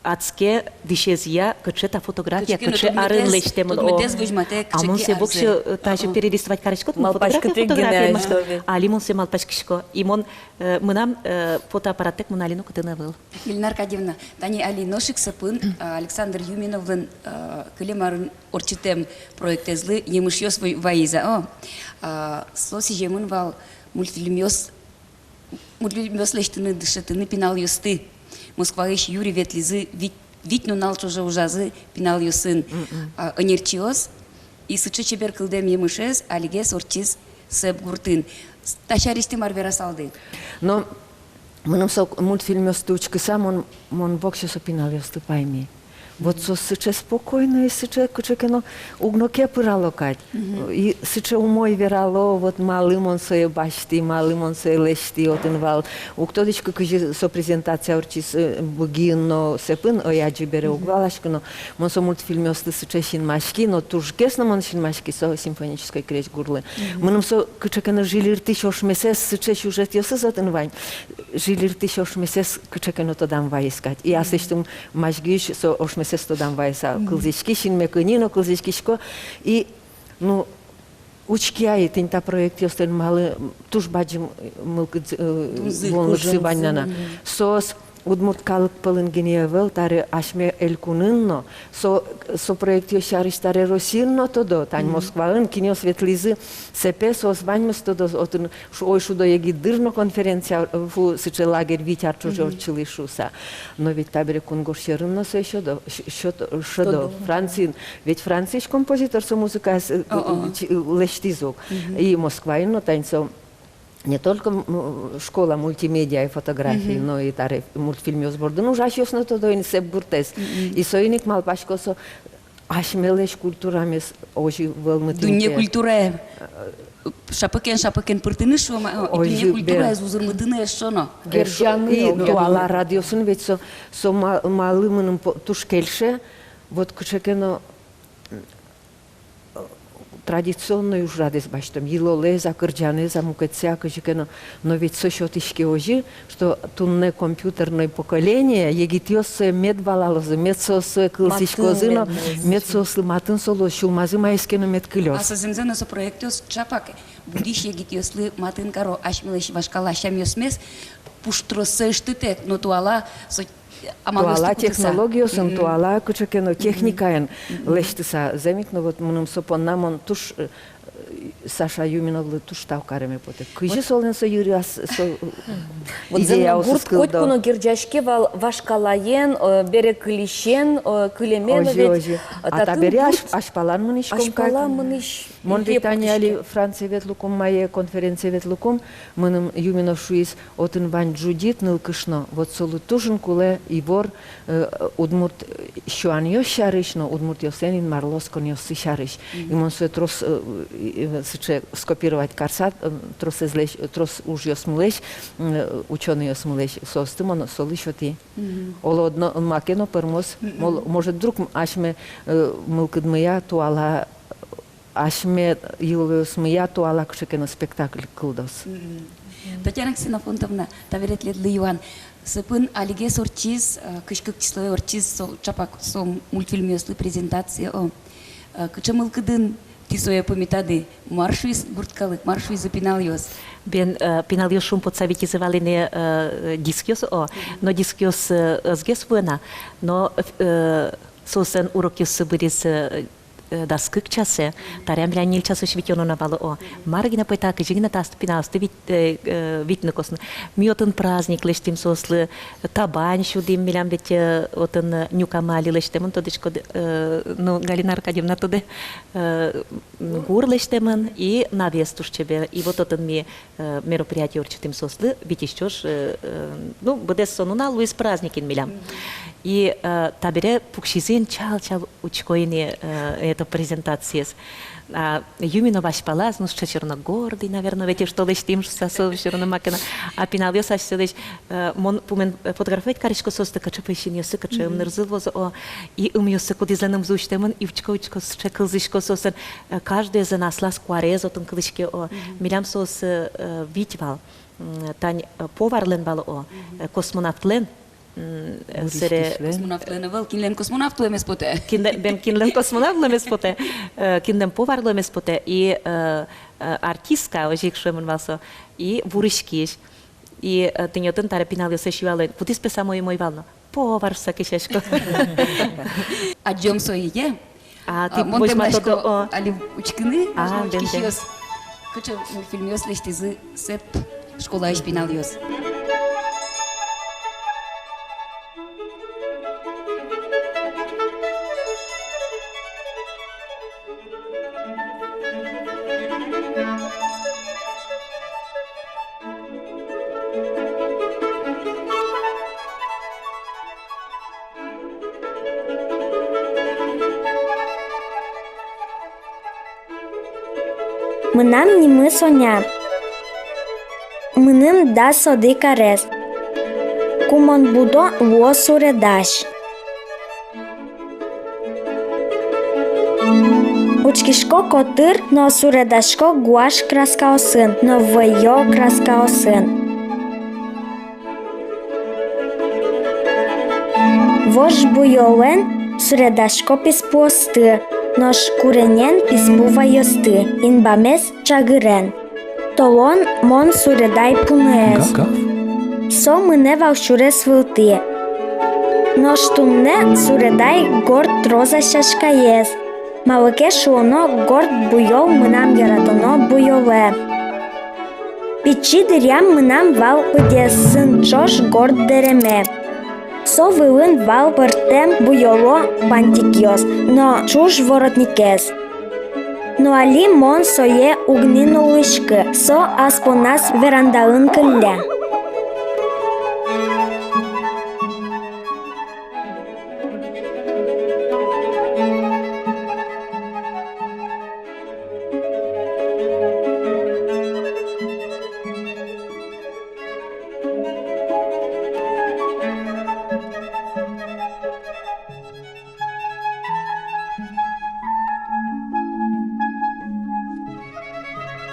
адске дӥсезъя, кыӵе та фотография, кыӵе ке но кыӵе арын лэсьтэмын, о. А мон сое воксё, э, тазьы перелистывать карисько, ну, фотография, фотография, ма-, али мон сое малпаськисько. И мон, э, мынам, э, фотоаппараттэк мон али нокытын ӧвӧл. Елена Аркадьевна, тани али нош ик Сэпын, э, Александр Юминовлэн, э, кылем арын ортчытэм проектэзлы емышъёс вай-, вайиз-а, о. А, со сӥземын вал мультфильмъёс, мультфильмъёс лэсьтыны, дышетыны пиналъёсты. Москваысь юри ветлӥзы, вить, вить нунал ӵоже ужазы пиналъёсын, а, ӧнерчиос. И сыӵе чебер кылдэм емышез алигес ортчиз Сэп гуртын. С-, та сярысь тӥ мар верасалды? Но мыным со мультфильмъёсты учкыса, мон, мон воксё со пиналъёсты пайми. Вот соос сыӵе спокойной, сыӵе кыӵе ке но, уг но кепырало кадь. И сыӵе умой верало, вот малы мон сое басьтӥ, малы мон сое лэсьтӥ, отын вал. Уг тодӥськы, кызьы со презентация ортчиз, э, Быгиын но Сэпын, ӧй адӟы бере, уг валаськы но. Мон со мультфильмъёслы сыӵе синмаськи, но тужгес но мон синмаськи со симфонической крезьгурлы. Мыным со кыӵе ке но жильыртӥсь ошмесэз, сыӵе сюжетъёсыз отын вань. Жильыртӥсь ошмесэз кыӵе ке но тодам вайиз кадь. И аслэсьтым мазьгиысь со ошмесэз тодам вайыса кылзӥськи, синме кыни но кылзӥськисько. И, ну, учки ай, тӥни та проектъёслэн малы туж бадӟым, э, мылкыд, э, вуонлыксы вань на. Соос удмурт калык пӧлын гинэ ӧвӧл, табере асьме элькунын но, со, со проектъёс сярысь табере Россиын но тодо, тани Москваын, кинъёс ветлӥзы Сэпе, соос ваньмыз тодо, отын ш-, ой, шудо егит дыр но конференция, э, фу, сыӵе лагерь вить ар ӵоже ортчылӥз шуыса. Но ведь табере кунгож сьӧрын но сое сёдо, ш-, сёдо, шӧдо, Франциын. Ведь Франциысь композитор со музыкаез, э, э, чи-, э, лэсьтӥз ук. И Москваын но тани со не только, м, школа мультимедиа и фотографии, но и табере мультфильмъёс бордын ужасьёс но тодо ини Сэп гуртэз. И соин ик малпасько, со асьмелэсь культурамес озьы вӧлмытӥм ке. Дунне культурае. Э, шапыкен, шапыкен пыртыны шуом, а, о, и дунне культураез узырмытыны эшшо но. Эшшо но. И туала радъёсын ведь со, со ма-, малы мыным по-, туж кельше, вот кыӵе ке но, традиционной ужрадэз басьтом, йылолэз-а, кырӟанэз-а, мукетсэ-а, кызьы ке но. Но ведь со сётӥське озьы, что туннэ компьютерной поколение, егитъёс сое мед валалозы, мед соос сое кылзӥськозы но, мед соослы матын со луоз, сюлмазы маиз ке но мед кылёз. А со зэмзэ но, со проектъёс чапак будӥсь егитъёслы матын каро асьмелэсь вашкала сямъёсмес пуштроссэ ыштытэк, но туала со амалъёсты кутыса. Туала технологиосын, туала кыӵе ке но техникаен лэсьтыса. Зэм ик но, вот мыным со понна мон туж, э, Саша Юминовлы туж тау кареме потэ. Кызьы солэн со йыраз, со, э, вот идеяосыз кылдо. Гурт котьку но герӟаське вал вашкалаен, э, бере кылӥсен, э, кылемен. Озьы, ведь, озьы. А табере азьпалан мынӥськом кадь. Азьпалан мынӥсь. Мон ведь тани али Францие ветлыкум, мае, конференцие ветлыкум, мыным Юминов шуиз: отын вань Джудит, нылкышно, вот солы туж ик кулэ ивор, э, удмурт сюанъёс сярысь но, удмуртъёслэн инмарлы осконъёссы сярысь. И мон сое трос, э, э, сыӵе скопировать карыса, э, тросэзлэсь, трос ужъёсмылэсь, э, учёнойёсмылэсь, соосты мон солы сётӥ. Оло, одно, маке но пӧрмоз, мол, может, вдруг м-, асьме, э, мылкыдмыя туала, асьме йылолъёсмыя туала кыӵе ке но спектакль кылдоз. Татьяна Ксенофонтовна, табере тӥледлы юан. Сыпын алигес ортчиз, э, кызь кык числое ортчиз со, чапак со мультфильмъёслы презентация, о. Э, кыӵе мылкыдын тӥ сое пумитады, мар шуиз гурт калык, мар шуизы пиналъёс? Бен, э, пиналъёс шумпотыса витизы вал ини, э, дискъёс, о, но дискъёс, э, ӧз гес вуэ на, но, э, соослэн урокъёссы быриз, э, э, дас кык часэ, табере милям ньыль часозь витёно на вал, о. Мар гинэ пӧйта, кызьы гинэ та пиналъёсты вить-, э, э, витьыны косыны. Ми отын праздник лэсьтӥм соослы, табань сюдӥм, милям ведь, э, отын, э, нюкамы али лэсьтэмын, тодӥськод, э, ну, Галина Аркадьевна тодэ, э, м, гур лэсьтэмын и навес туж чебер. И вот отын ми, э, мероприятие ортчытӥм соослы, витись ӵош, э, э, ну, быдэс со нунал луиз праздникын милям. И, э, табере пуксизы ини, чал-чал учко ини, э, это презентациез. А Юминов азьпалаз, ну, сыӵе всё равно гордый, наверно, ведь что лэсьтӥм шуса, со всё равно маке но. А пиналъёс асьсэлэсь, э, мон пумен, э, фотографировать карисько соосты, кыӵе пӧсь синъёссы, кыӵе ымнырзы луозы, о, и ымъёссы, кудӥзлэн ымзы усьтэмын, и учко, учко, сыӵе кылзӥсько соосын, э, каждоезлэн аслаз куарез отын кылӥське, о. Милям соос, э, вить вал. М, тань, э, поварлэн вал, о, э, космонавтлэн, м, э, сэре. Космонавтлэн ӧвӧл, кинлэн космонавт луэмез потэ. Кинлэн, бен, кинлэн космонавт луэмез потэ, э, кинлэн повар луэмез потэ, и, э, э, артистка, озьы ик шуэмын вал со, и вурыськись. И, э, тӥни отын табере пиналъёслэсь юало ини, кудӥз пе самой умой вал но. Повар шуса кесясько. Адӟом сое, е? А, а, тӥ мон возьматоды, о. Али учкыны, а, можно, бен, бен. Учкисьёс. Кыӵе мультфильмъёс лэсьтӥзы Сэп школаысь пиналъёс. Мынам нимы Соня. Мыным дас одӥг арес. Ку мон будо, луо суредась. Учкисько котыр но суредасько гуашь краскаосын но вӧйё краскаосын. Вож буёлэн суредасько писпуосты, нош куренен писпу вӧйёсты, инбамез чагырен. Толон мон суредай пуныез. Со мынэ вал сюрес вылтӥ. Нош туннэ суредай горд роза сяськаез. Малы ке шуоно, горд буёл мынам яратоно буёлэ. Пичи дыръям мынам вал пыдъёсын ӵош горд дэреме. Со вылын вал пӧртэм буёло бантикъёс но ӵуж воротникез. Но али мон сое уг ни нуллӥськы, со ас понназ верандаын кылле.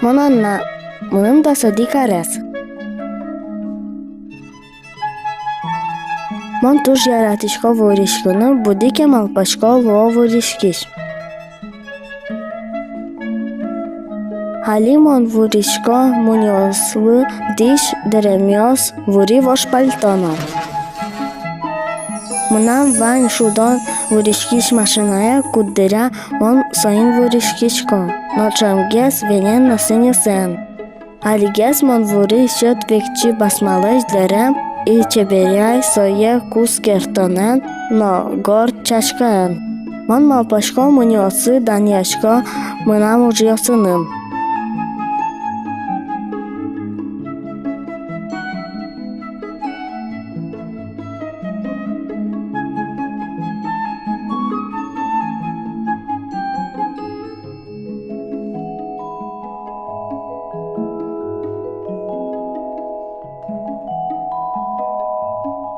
Мон Анна, мыным дас одӥг арес. Мон туж яратӥсько вуриськыны, будӥ ке малпасько, луо вуриськись. Али мон вурисько мунёослы дӥсь дэремъёс, вури вож пальто но. Мынам вань шудон вуриськись машинае, куддыръя мон соин вуриськисько, но ӵемгес венен но сӥньысэн. Алигес мон вури сьӧд пегӟи басмалэсь дэрем и чеберъяй сое кус кертонэн но горд чашкаен. Мон малпасько, мунёосы данъясько мынам ужъёсыным.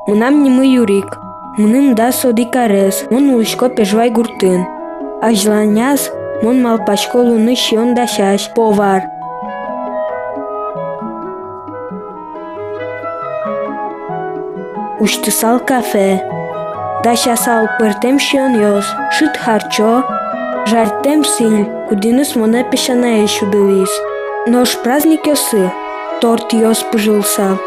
Мынам нимы Юрик. Мыным дас одӥг арес, мон улӥсько Пежвай гуртын. Азьланяз мон малпасько луыны сиён дасясь, повар. Усьтысал кафе, дасясал пӧртэм сиёнъёс, шыд харчо, жартэм сӥль, кудӥныз монэ песянаесь удылӥз. Нош праздникъёсы тортъёс пыжылысал.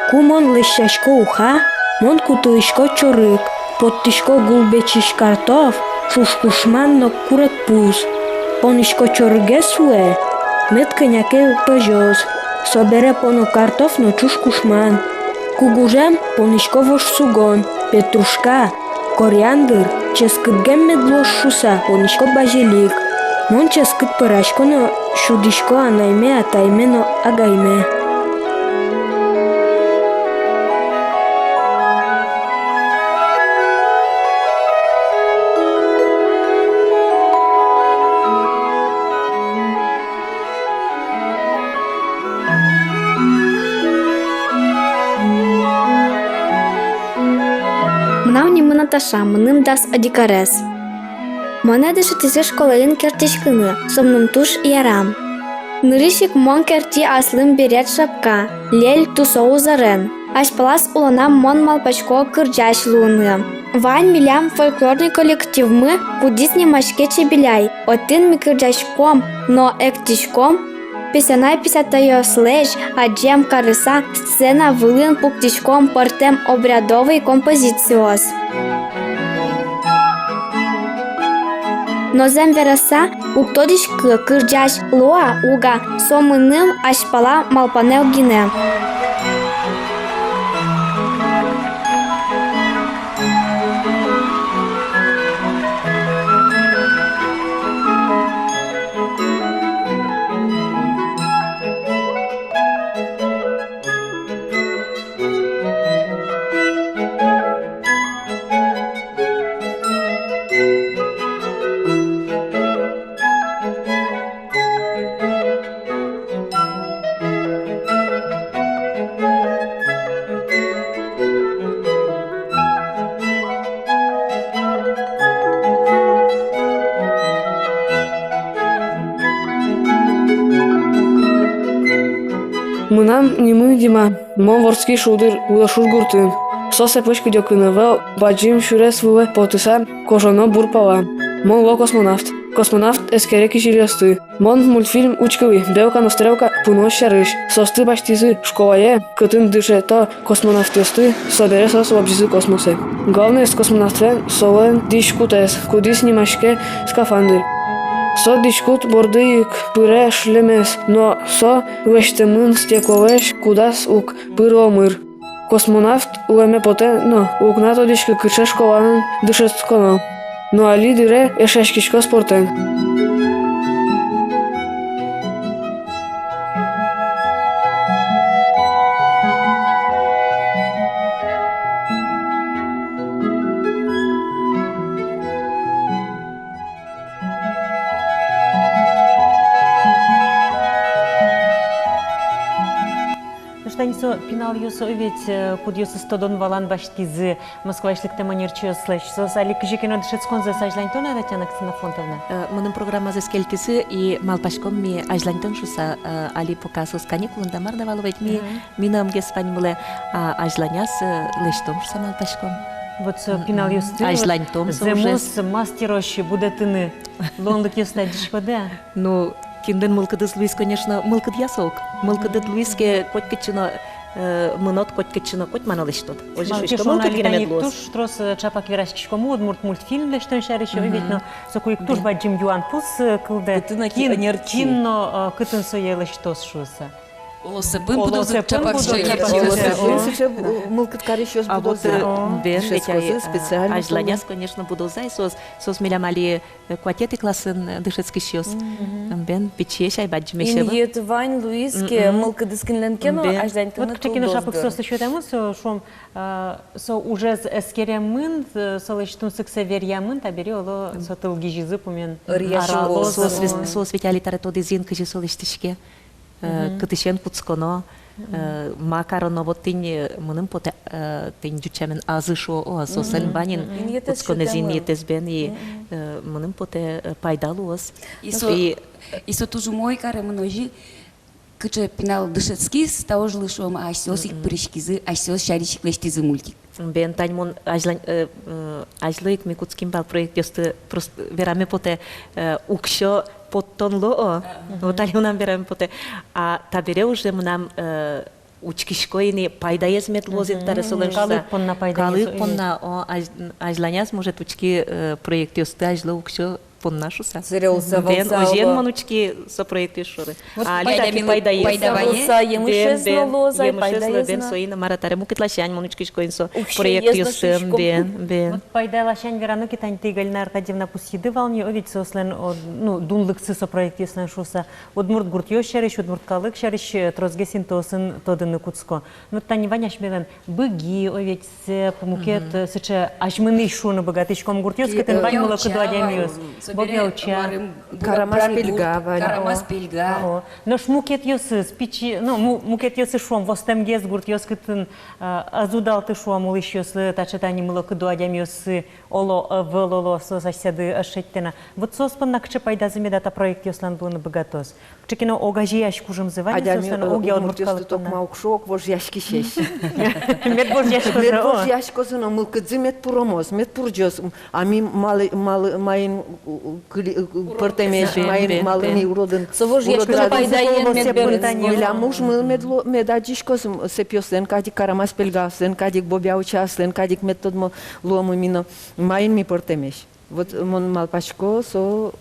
Ку мон лэсьтӥсько уха, мон кутылӥсько чорыг, поттӥсько гулбечысь картоф, ӵушкушман но курегпуз. Понӥсько чорыгез вуэ, мед кӧня ке пӧзёз, собере поно картоф но ӵушкушман. Ку гужем, понӥсько вож сугон, петрушка, кориандр, ческытгем мед луоз шуыса, понӥсько базилик. Мон ческыт пӧрасько но сюдӥсько анайме, атайме но агайме. Мынам нимы Наташа, мыным дас одӥг арес. Монэ дышетӥзы школаын керттӥськыны, со мыным туж яра. Нырысь ик мон керттӥ аслым берет, шапка, льӧль, тусо узорен. Азьпалаз улонам мон малпасько кырӟась луыны. Вань милям фольклорный коллективмы, кудӥз нимаське «Чебеляй». Отын ми кырӟаськом но эктӥськом, песянай-песятайёслэсь адӟем карыса, сцена вылын пуктӥськом пӧртэм обрядовый композициос. Но зэм вераса, уг тодӥськы, кырӟась луо-а, уг-а, со мыным азьпала малпанэ гинэ. Мынам нимы Дима. Мон вордски шулдыр Вылӥ Шур гуртын. Со сыӵе пӧсь кыдёкын ӧвӧл, бадӟым сюрес вылэ потыса кожоно бур пала. Мон луо космонавт. Космонавт эскере кизилиосты. Мон мультфильм учкылӥ «Белка но стрелка» пуныос сярысь. Соосты басьтӥзы школае, кытын дышето космонавтъёсты, собере соос лобӟизы космосэ. Главноез космонавтлэн солэн дӥськутэз, кудӥз нимаське скафандр. Со дӥськут борды ик пыре шлемез, но со лэсьтэмын стеклолэсь, кудаз уг пыры омыр. Космонавт луэме потэ но, уг на тодӥськы, кыӵе школаын дышетсконо. Но али дыре эшъяськисько спортэн. Нош тани со Пиналъёс ведь, э, кудъёсыз тодон-валан басьтӥзы Москваысь лыктэм ӧнерчиослэсь, соос али кызьы ке но дышетсконзэс азьланьто на, Татьяна Ксенофонтовна? Э, мынам программазэс кельтӥзы, и малпаськом ми азьланьтом шуыса, э, али пока соос каникулын да мар да вал ведь, ми, мгм, мынам гес ваньмылэ, а, азьланяз, э, лэсьтом шуыса малпаськом. Вот со, мгм, пиналъёсты, вот, азьланьтом со зэмос ужез. Мастерозь будэтыны луонлыкъёсты адӟиськоды-а? Ну, кинлэн мылкыдыз луиз, конечно, мылкыдъя со ук. Мылкыдыд луиз ке, котькытчы но, э, мынод, котькытчы но, котьма но лэсьтод. Озьы шуисько, мылкыд гинэ мед луоз. Туж трос, э, чапак вераськиськом удмурт мультфильм лэсьтон сярысь, ой, ведь, но соку ик туж бадӟым юан пус, э, кылдэ. Кин, кин но, э, кытын сое лэсьтоз шуыса. Оло сыпын будозы, оло сыпын чапак будозы, чапак будозы. Оло сыпын, сыӵе, э, мылкыд карисьёс будозы. А вот, э, бен, ведь, э, специально азьланяз, конечно, будозы ай соос, соос милям али, э, куатетӥ классын, э, дышетскисьёс. Мгм. Бен, пичиесь ай, бадӟымесь ӧвӧл. Инъет вань луиз ке, мгм, мылкыдыз кинлэн ке но, бен, азьланьтыны. Вот кыӵе ке но шапык соослы сётэмын, со, шуом, э, со ужез эскеремын, э, солэсь тунсыксэ веръямын, табере, оло, со тыл гижизы пумен. Ыръяськоз. Аралоз. Соос весь, соос ведь али табере тодӥзы ини, кызьы со лэсьтӥське. Э, мгм, кытысен кутсконо, э, ма кароно, вот тӥни, э, мыным потэ, э, тӥни ӟуч сямен азы шуо, о, соослэн ваньын, мгм, кутсконэз инъетэз бен, и, э, мыным потэ, э, пайда луоз. И со, и, и со туж умой каремын озьы, кыӵе пинал дышетскиз та ужлы, шуом, асьсэос ик пыриськизы, асьсэос сярысь ик лэсьтӥзы мультик. Бен, тани мон азьлань-, э, э, азьло ик ми кутским вал проектъёсты, просто вераме потэ, э, уксё поттон луо, о. Мгм. Вот али мынам вераме потэ. А табере уже мынам, э, учкисько ини, пайдаез мед луоз ини табере солэн шуыса. Калык понна пайдаез. Калык понна, о, азь-, азьланяз, может, учки, э, проектъёсты азьло уксё понна шуыса. Бен, озьыен мон учки со проектъёс шоры. Вот. А али таки пайдаез. Пайда вае. Бен, бен, емышез но, бен, соин но мар а, табере мукет ласянь мон учкисько ини со проектъёсты, бен, бен. Вот пайда ласянь верано ке, тани тӥ, Галина Аркадьевна, пусйиды вал ни, о, ведь соослэн, о, ну, дунлыксы со проектъёслэн шуыса. Удмурт гуртъёс сярысь, удмурт калык сярысь, э, тросгес интыосын тодыны кутско. Ну, тани вань асьмелэн Быги, о, ведь, сэп, мукет, э, сыӵе асьмеос шуыны быгатӥськом гуртъёс, кытын вань мылокыдо адямиос. Бобья-Уча. Карамас-Пельга вань. Карамас-Пельга. О. Нош мукетъёсыз, пичи, ну, му-, мукетъёсыз, шуом, востэмгес гуртъёс, кытын, э, ӧз удалты, шуом, улӥсьёслы таӵе тани мылокыдо адямиоссы, оло, э, ӧвӧл, оло, соос асьсэды ӧз шедьтэ на. Вот соос понна кыӵе пайдазы меда та проектъёслэн луыны быгатоз? Кыӵе ке но огазеясь кужымзы вань-а соослэн, э, огъя удмурт калык понна? Адями, удмуртъёсты токма уг шуо, огвожъяськисесь. Мед вожъяськозы, о. Мед вожъяськозы но, мылкыдзы мед пуромоз, мед пурӟоз. М, а ми малы, малы, маин, у, у, кыли-, у, у, пӧртэмесь, бен, маин, бен, малы ми уродын. Со вожъяськон урод пайдаен мед берытскоз. Милям ужмы мед луо, мед адӟиськоз, м, сэпъёслэн кадь ик, Карамас-Пельгаослэн кадь ик, Бобья-Учаослэн кадь ик мед тодмо луомы ми но, маин ми пӧртэмесь. Вот мон малпасько, со,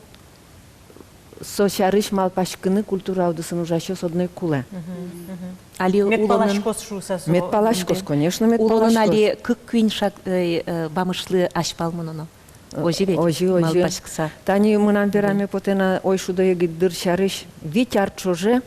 со сярысь малпаськыны культура удысын ужасьёс одно ик кулэ. Мгм, мгм. Али мед улонын паласькоз шуыса со. Мед паласькоз, конечно, мед паласькоз. Улонын али кык-куинь шаг, э, э, вамышлы азьпал мыноно. Э, озьы ведь, озьы, озьы. Малпаськыса. Тани мынам вераме потэ на «Ой, шудо егит дыр» сярысь. Вить ар ӵоже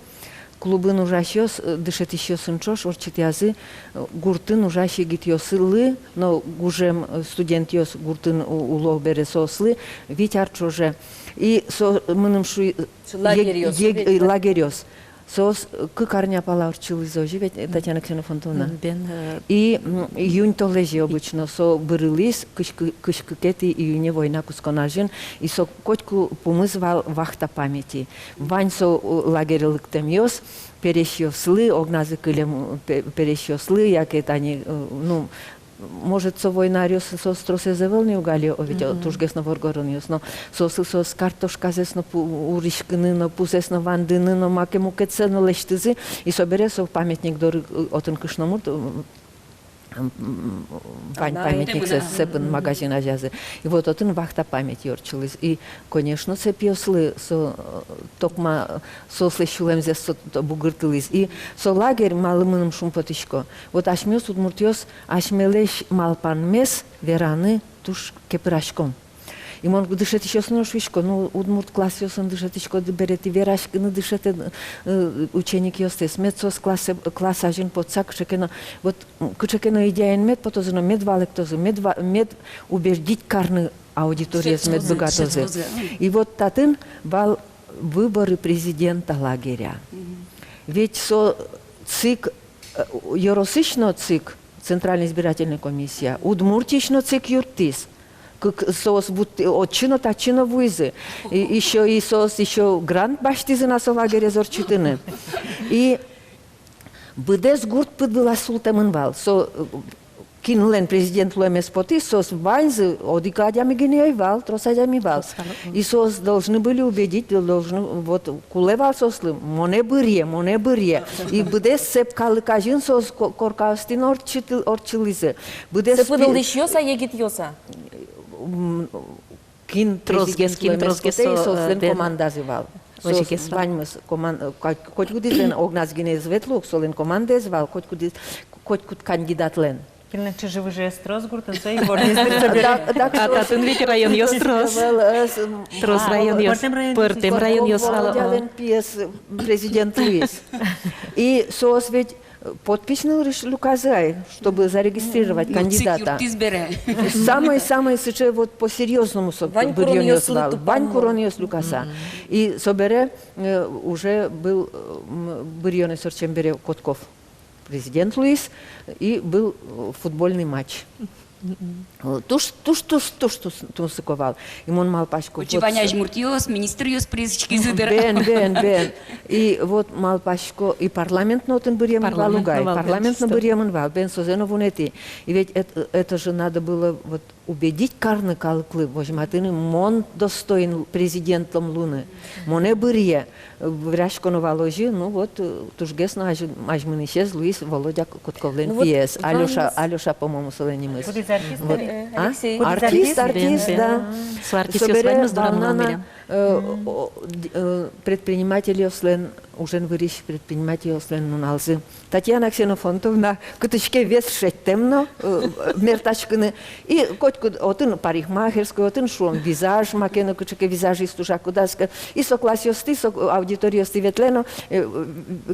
клубын ужасьёс, э, дышетӥсьёсын ӵош ортчытъязы, э, гуртын ужась егитъёслы, но гужем, э, студентъёс гуртын у-, уло бере, соослы вить ар ӵоже. И со, э, мыным шуи-, э, лагерьёс, ег-, э, лагерьёс. Соос, э, кык арня пала ортчылӥзы озьы ведь, э, Татьяна Ксенофонтовна? М, бен, э, и, м, июнь толэзе обычно со бырылӥз, кызь кы-, кызь кыкетӥ июне война кутскон азьын, и со котьку пумыз вал вахта памяти. Вань со, э, лагере лыктэмъёс, пересьёслы, огназы кылем пе-, пересьёслы, яке тани, э, ну, может, со война аръёсы соос тросэз ӧвӧл ни уг али, о, ведь, о, тужгес но воргоронъёс, но соослы соос картошказэс но пу-, уриськыны, но пузэс но вандыны, но маке мукетсэ но лэсьтӥзы, и собере со памятник доры, э, отын кышномурт, э, м, м, вань памятниксэ, сэпын магазин азязы. И вот отын вахта памяти ортчылӥз. И, конечно, сэпъёслы со, э, токма, э, соослэсь сюлэмзэс со т-, бугыртылӥз. И со лагерь, малы мыным шумпотӥсько. Вот асьмеос, удмуртъёс, асьмелэсь малпанмес вераны туж кепыраськом. И мон дышетӥсьёслы но шуисько, ну, удмурт классъёсын дышетӥськоды бере, тӥ вераськыны дышетэ, э, ученикъёстэс, мед соос класс, класс азьын потса кыӵе ке но, вот, м, кыӵе ке но идеяен мед потозы но, мед валэктозы, мед ва-, мед убеждить карны аудиториез мед быгатозы. И вот татын вал «Выборы президента» лагеря. Мгм. Ведь со ЦИК Э, ёросысь но ЦИК, Центральной избирательной комиссия, Удмуртиысь но ЦИК юрттӥз. Кык соос вуттӥ, отчы но, татчы но вуизы. И ещё, и соос ещё грант басьтӥзы на со лагерез ортчытыны. И быдэс гурт пыд вылаз султэмын вал. Со, э, кинлэн президент луэмез потӥз, соос ваньзы, одӥг адями гинэ ӧй вал, трос адями вал. Трос вал, мгм. И соос должны были убедить, должны, вот, кулэ вал соослы, монэ быръе, монэ быръе. И быдэс Сэп калык азьын соос ко-, коркаостӥ но ортчыты-, ортчылӥзы. Быдэс Сэпын пи-, улӥсьёс-а, егитъёс-а? М, кин тросгес, президент кин луэмез тросгес потэ, со, и соослэн, э, бен, командазы вал. Соос вазьгес вал. Ваньмыз коман-, э, ко-, котькудӥзлэн огназ гинэ ӧз ветлы ук, солэн командаез вал, котькудӥз, котькуд кандидатлэн. Кинлэн чыжы-выжыез трос гуртын, со ик бордиз дыр собере. Да, да. А соос татын ведь районъёс трос. Вал, э, с-, м, трос, а, районъёс. Пӧртэм районъёс. Пӧртэм районъёс вал, о. Володялэн пиез президент луиз. И соос ведь подпись нырысь люказы ай, чтобы зарегистрировать кандидата. Ну, ЦИК юрттӥз бере. Самой-самой сыӵе вот по-серьёзному со быръёнъёс вал. Вань куронъёс люказы. Мгм. И собере, э, уже был, э, м, быръёнэз ортчем бере Котков президент луиз, и был, э, футбольный матч. Мгм. Э, туж, туж, туж, туж, туж тунсыко вал. И мон малпасько, отчы вот вань с-, азьмуртъёс, министръёс пыриськизы дыр. Бен, бен, бен. И вот малпасько, и парламент но отын быръемын вал, парламент но угай, вал, парламент но быръемын вал, бен, созэ но вунэтӥ. И ведь эт-, это же надо было вот убедить карны калыклы, возьматыны, мон достоин президентом луыны. Монэ быръе. Вераськоно вал озьы, ну вот, э, тужгес но азь-, азьмынӥсез луиз Володя Котковлэн пиез. Ну вот, Алёша, Алёша, по-моему, солэн нимыз. Кудӥз артист? Вот. Э, а? Алексей. Артист, артист, да. Бен, бен. Со артистъёс ваньмыз дорам улэмын милям. Э, о, д-, э, предпринимательёслэн, ужен вырись предпринимательёслэн нуналзы. Татьяна Ксенофонтовна кытысь ке вес шедьтэм но, э, мертаськыны. И котькуд, отын парикмахерской, отын, шуом, визаж, маке но кыӵе ке визажист ужа кудаз ке. И со классъёстӥ, со аудиториостӥ ветлэ но, э,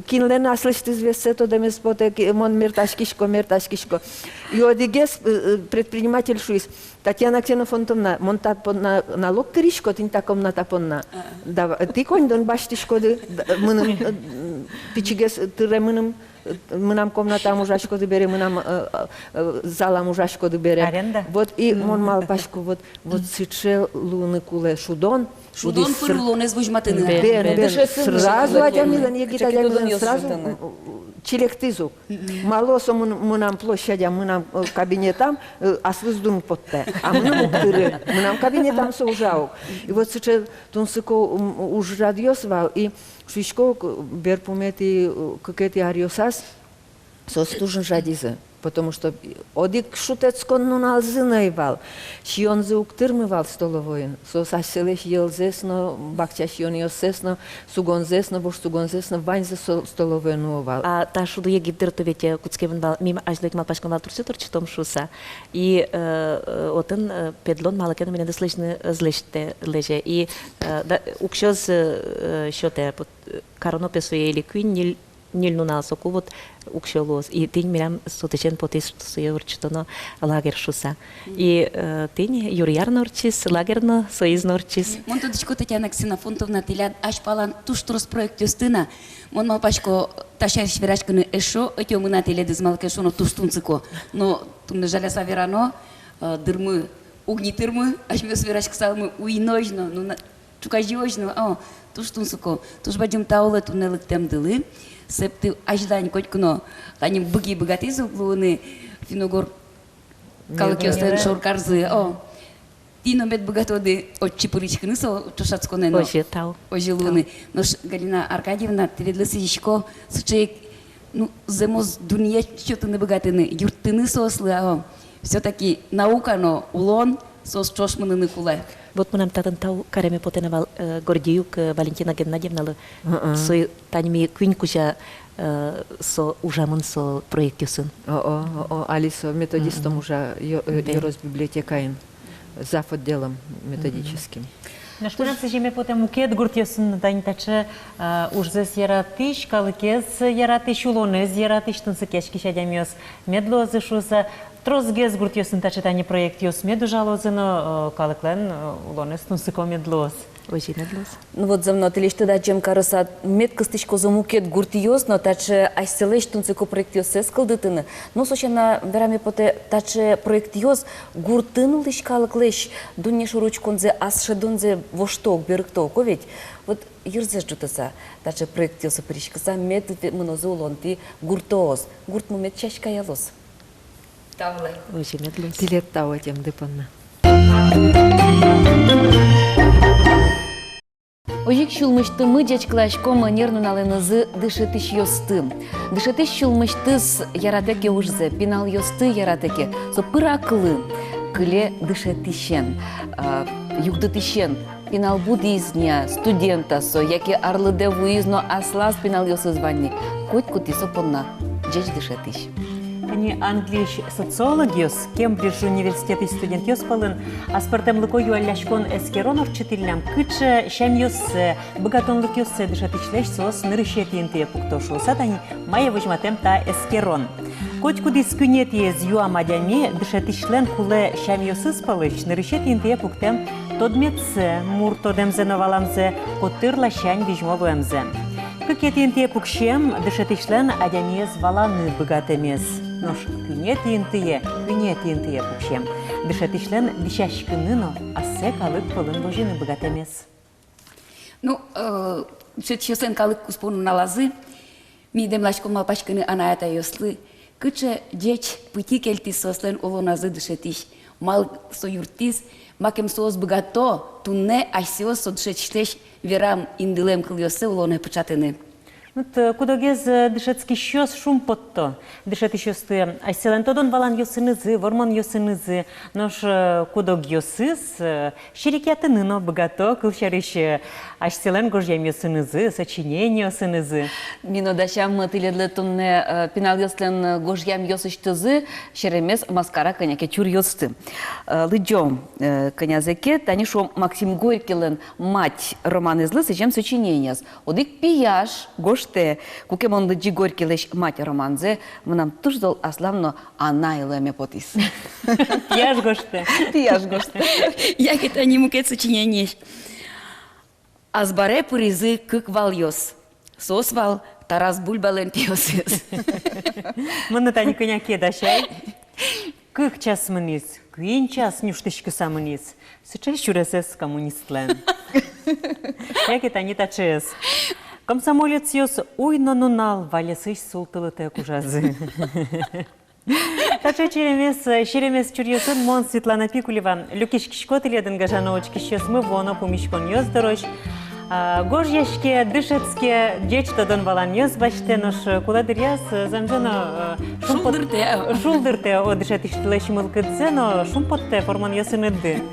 кинлэн аслэсьтыз весэз тодэмез потэ, ки-, мон мертаськисько, мертаськисько. И одӥгез, э, э, предприниматель шуиз: «Татьяна Ксенофонтовна, мон та понна налог тырисько, тӥни та комната понна. А. Дава-, тӥ коньдон басьтӥськоды, д-, мыным, э, пичигес тыре мыным, э, мынам комнатам ужаськоды бере, мынам, э, э, э, залам ужаськоды бере». Аренда? Вот и мон малпасько, вот, вот сыӵе луыны кулэ шудон. Шудон пыр улонэз возьматыны. Бен, бен. Дышетыны. Сразу адямилэн, егит адямилэн сразу, м, м, чилектӥз ук. Мгм. Малы со мын-, мынам площадям, мынам, э, кабинетам, э, аслыз дун поттэ. А мыным уг тыры. Мынам кабинетам со ужа ук. И вот сыӵе тунсыко, м, ужрадъёс вал. И шуисько ук, берпуметӥ, э, кыкетӥ аръёсаз соос туж ини жадизы. Потому что одӥг шутэтскон нуналзы но ӧй вал. Сиёнзы уг тырмы вал столовойын. Соос асьсэлэсь йӧлзэс но, бакча сиёнъёссэс но, сугонзэс но, вож сугонзэс но, ваньзэ со столовойын нуо вал. А та шуду егит дырту ведь, э, кутскемын вал, ми азьло ик малпаськом вал турсё ортчытом шуыса. И, э, э, отын, э, педлон малы ке но милемыз лэзьыны ӧз лэсьтэ, лэзе. И, э, да, уксёез, э, э, сётэ, вот, э, кароно пе сое или куинь, ньыль, ньыль нунал, соку вот уксё луоз. И тӥни милям сотысен потӥз, сое ортчытоно лагерь шуыса. И, э, тӥни юри ар но ортчиз, лагерь но, соиз но ортчиз. Мон тодӥсько, Татьяна Ксенофонтовна, тӥляд азьпалан туж трос проектъёсты на. Мон малпасько, та сярысь вераськыны эшшо ӧтё мынам тӥледыз, малы ке шуоно, туж тунсыко. Но туннэ жаляса верано, э, дырмы уг ни тырмы, асьмеос вераськысалмы уйнозь но, ну, на, ӵуказёзь но, о, туж тунсыко, туж бадӟым тау луэ туннэ лыктэмдылы. Сэп, тӥ азьлань котьку но тани Быги быгатӥз ук луыны финн-угор калыкъёслэн шоркарзы, о. Тӥ но мед быгатоды отчы пыриськыны со ӵошатсконэ но. Озьы, тау. Озьы луыны. Тау. Нош, Галина Аркадьевна, тӥледлы сӥзисько сыӵе ик, ну, зэмос дунъет сётыны быгатыны, юрттыны соослы, о. Всё-таки наука но улон, соос ӵош мыныны кулэ. Вот мынам татын тау кареме потэ на вал, э, Гордиюк, э, Валентина Геннадьевналы. Мгм. Со тани ми куинь кузя, э, со ужамын со проектъёсын. О-о, о-о, али со методистом ужа ё-, э, ёрос библиотекаын, зав. Отделом методическим. Нош мынам сӥземе потэ, мукет гуртъёсын но тани таӵе, э, ужзэс яратӥсь, калыкез яратӥсь, улонэз яратӥсь, тунсыкъяськись адямиос мед луозы шуыса. Тросгес гуртъёсын таӵе тани проектъёс мед ужалозы но, э, калыклэн, э, улонэз тунсыко мед луоз. Озьы мед луоз. Ну вот, зэм но, тӥлесьтыд адӟем карыса мед кыстӥськозы мукет гуртъёс но таӵе асьсэлэсь тунсыко проектъёссэс кылдытыны. Но со сяна, вераме потэ, таӵе проектъёс гуртын улӥсь калыклэсь дунне шоры учконзэ, ас шӧдонзэ вошто ук, берыкто ук, о ведь? Вот йырзэс ӝутыса, таӵе проектъёсы пыриськыса, мед мынозы улонтӥ гуртоос, гуртмы мед сяськаялоз. Тау. Озьы мед луоз. Тӥледлы тау ӧтемды понна. Озьы ик сюлмысьтымы ӟечкыласьком ӧнер нуналэнызы дышетӥсьёсты. Дышетӥсь сюлмысьтыз яратэ ке ужзэ, пиналъёсты яратэ ке, со пыраклы кыле дышетӥсен, а, югдытӥсен. Пинал будӥз ни-а, студент-а со, яке арлыдэ вуиз но аслаз пиналъёсыз вань ни, котькудӥз со понна ӟеч дышетӥсь. Тани Англиысь социологъёс, Кембридж университетысь студентъёс пӧлын аспӧртэмлыко юалляськон-эскерон ортчытӥллям, кыӵе сямъёссэ, быгатонлыкъёссэ дышетӥсьлэсь соос нырысетӥ интые пукто шуыса. Тани мае возьматэм та эскерон. Котькудӥз куинетӥез юам адями дышетӥсьлэн кулэ сямъёсыз пӧлысь нырысетӥ интые пуктэм тодметсэ, мур тодэмзэ но валамзэ, котыр ласянь визьмо луэмзэ. Кыкетӥ интые пуксем дышетӥсьлэн адямиез валаны быгатэмез. Нош куинетӥ интые, куинетӥ интые пуксем дышетӥсьлэн дӥсяськыны но ассэ калык пӧлын возьыны быгатэмез. Ну, э, сыӵеослэн калык куспо нуналазы ми дэмласьком малпаськыны анай-атайёслы, кыӵе ӟеч пытьы кельтӥз соослэн улоназы дышетӥсь, малы со юрттӥз, макем соос быгато туннэ асьсэос со дышетӥсьлэсь верам, индылэм кылъёссэ улонэ пыӵатыны. Вот, э, куд-огез, э, дышетскисьёс шумпотто дышетӥсьёсты асьсэлэн тодон-валанъёсынызы, вормонъёсынызы, нош, э, куд-огъёсыз, э, серекъятыны но быгато, кылсярысь, э, асьсэлэн гожъямъёсынызы, сочинениосынызы. Ми но дасям тӥледлы туннэ, э, пиналъёслэн гожъямъёсысьтызы серемес маскара кӧня ке чуръёсты. Э, лыдӟом, э, кӧнязэ ке, тани шуом, Максим Горькийлэн «Мать» романэзлы сӥзем сочинениез. Одӥг пияш гожтэ: «Куке мон лыдӟи Горькийлэсь «Мать» романзэ, мынам туж зол аслам но анай луэме потӥз». Пияш гожтэ. Пияш гожтэ. Яке тани мукет сочинениез. Азбаре пыризы кык валъёс. Соос вал Тарас Бульбалэн пиосыз. Мон но тани кӧня ке дасяй. Кык час мынӥз, куинь час нюжтӥськыса мынӥз. Сыӵе сюресэз коммунистлэн. Яке тани таӵеез. Комсомолецъёс уй но нунал валесысь султылытэк ужазы. Таӵе серемес, серемес чуръёсын мон, Светлана Пикулева, люкиськисько тӥледын, гажано учкисьёсмы, вуоно пумиськонъёс дорозь. А, гожъяське, дышетске, ӟеч тодон-валанъёс басьтэ, нош кулэ дыръяз, э, зэмзэ но, э, шумпот-, шулдыртэ. Шулдыртэ, о, дышетӥсьлэсь мылкыдзэ но шумпоттэ вормонъёсыныды.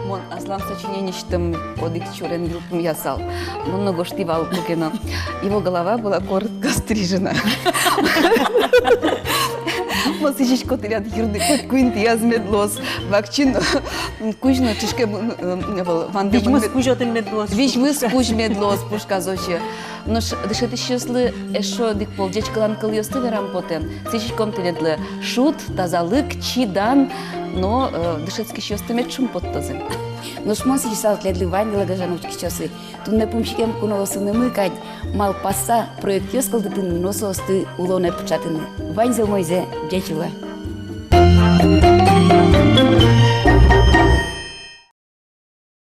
Мон аслам сочиненисьтым одӥг чурен йылпумъясал. Мон но гожтӥ вал куке но. Его голова была коротко стрижена. Мон сӥзисько тӥляд йырды, котьку интыяз мед луоз. Вакчи но, кузь но ӵышкемын, э, вал, вандэмын визьмыз мед-, кузь отын мед луоз. Визьмыз кузь мед луоз, пушказ озьы. Нош дышетӥсьёслы эшшо одӥг пол ӟечкылан кылъёсты верам потэ. Сӥзиськом тӥледлы шуд, тазалык, чидан но, э, дышетскисьёсты мед шумпоттозы. Нош мон сӥзисал тӥледлы ваньдылы, гажано учкисьёсы, туннэ пумиськем куноосынымы кадь малпаса проектъёс кылдытыны но соосты улонэ пыӵатыны. Ваньзэ умойзэ, ӟеч улэ.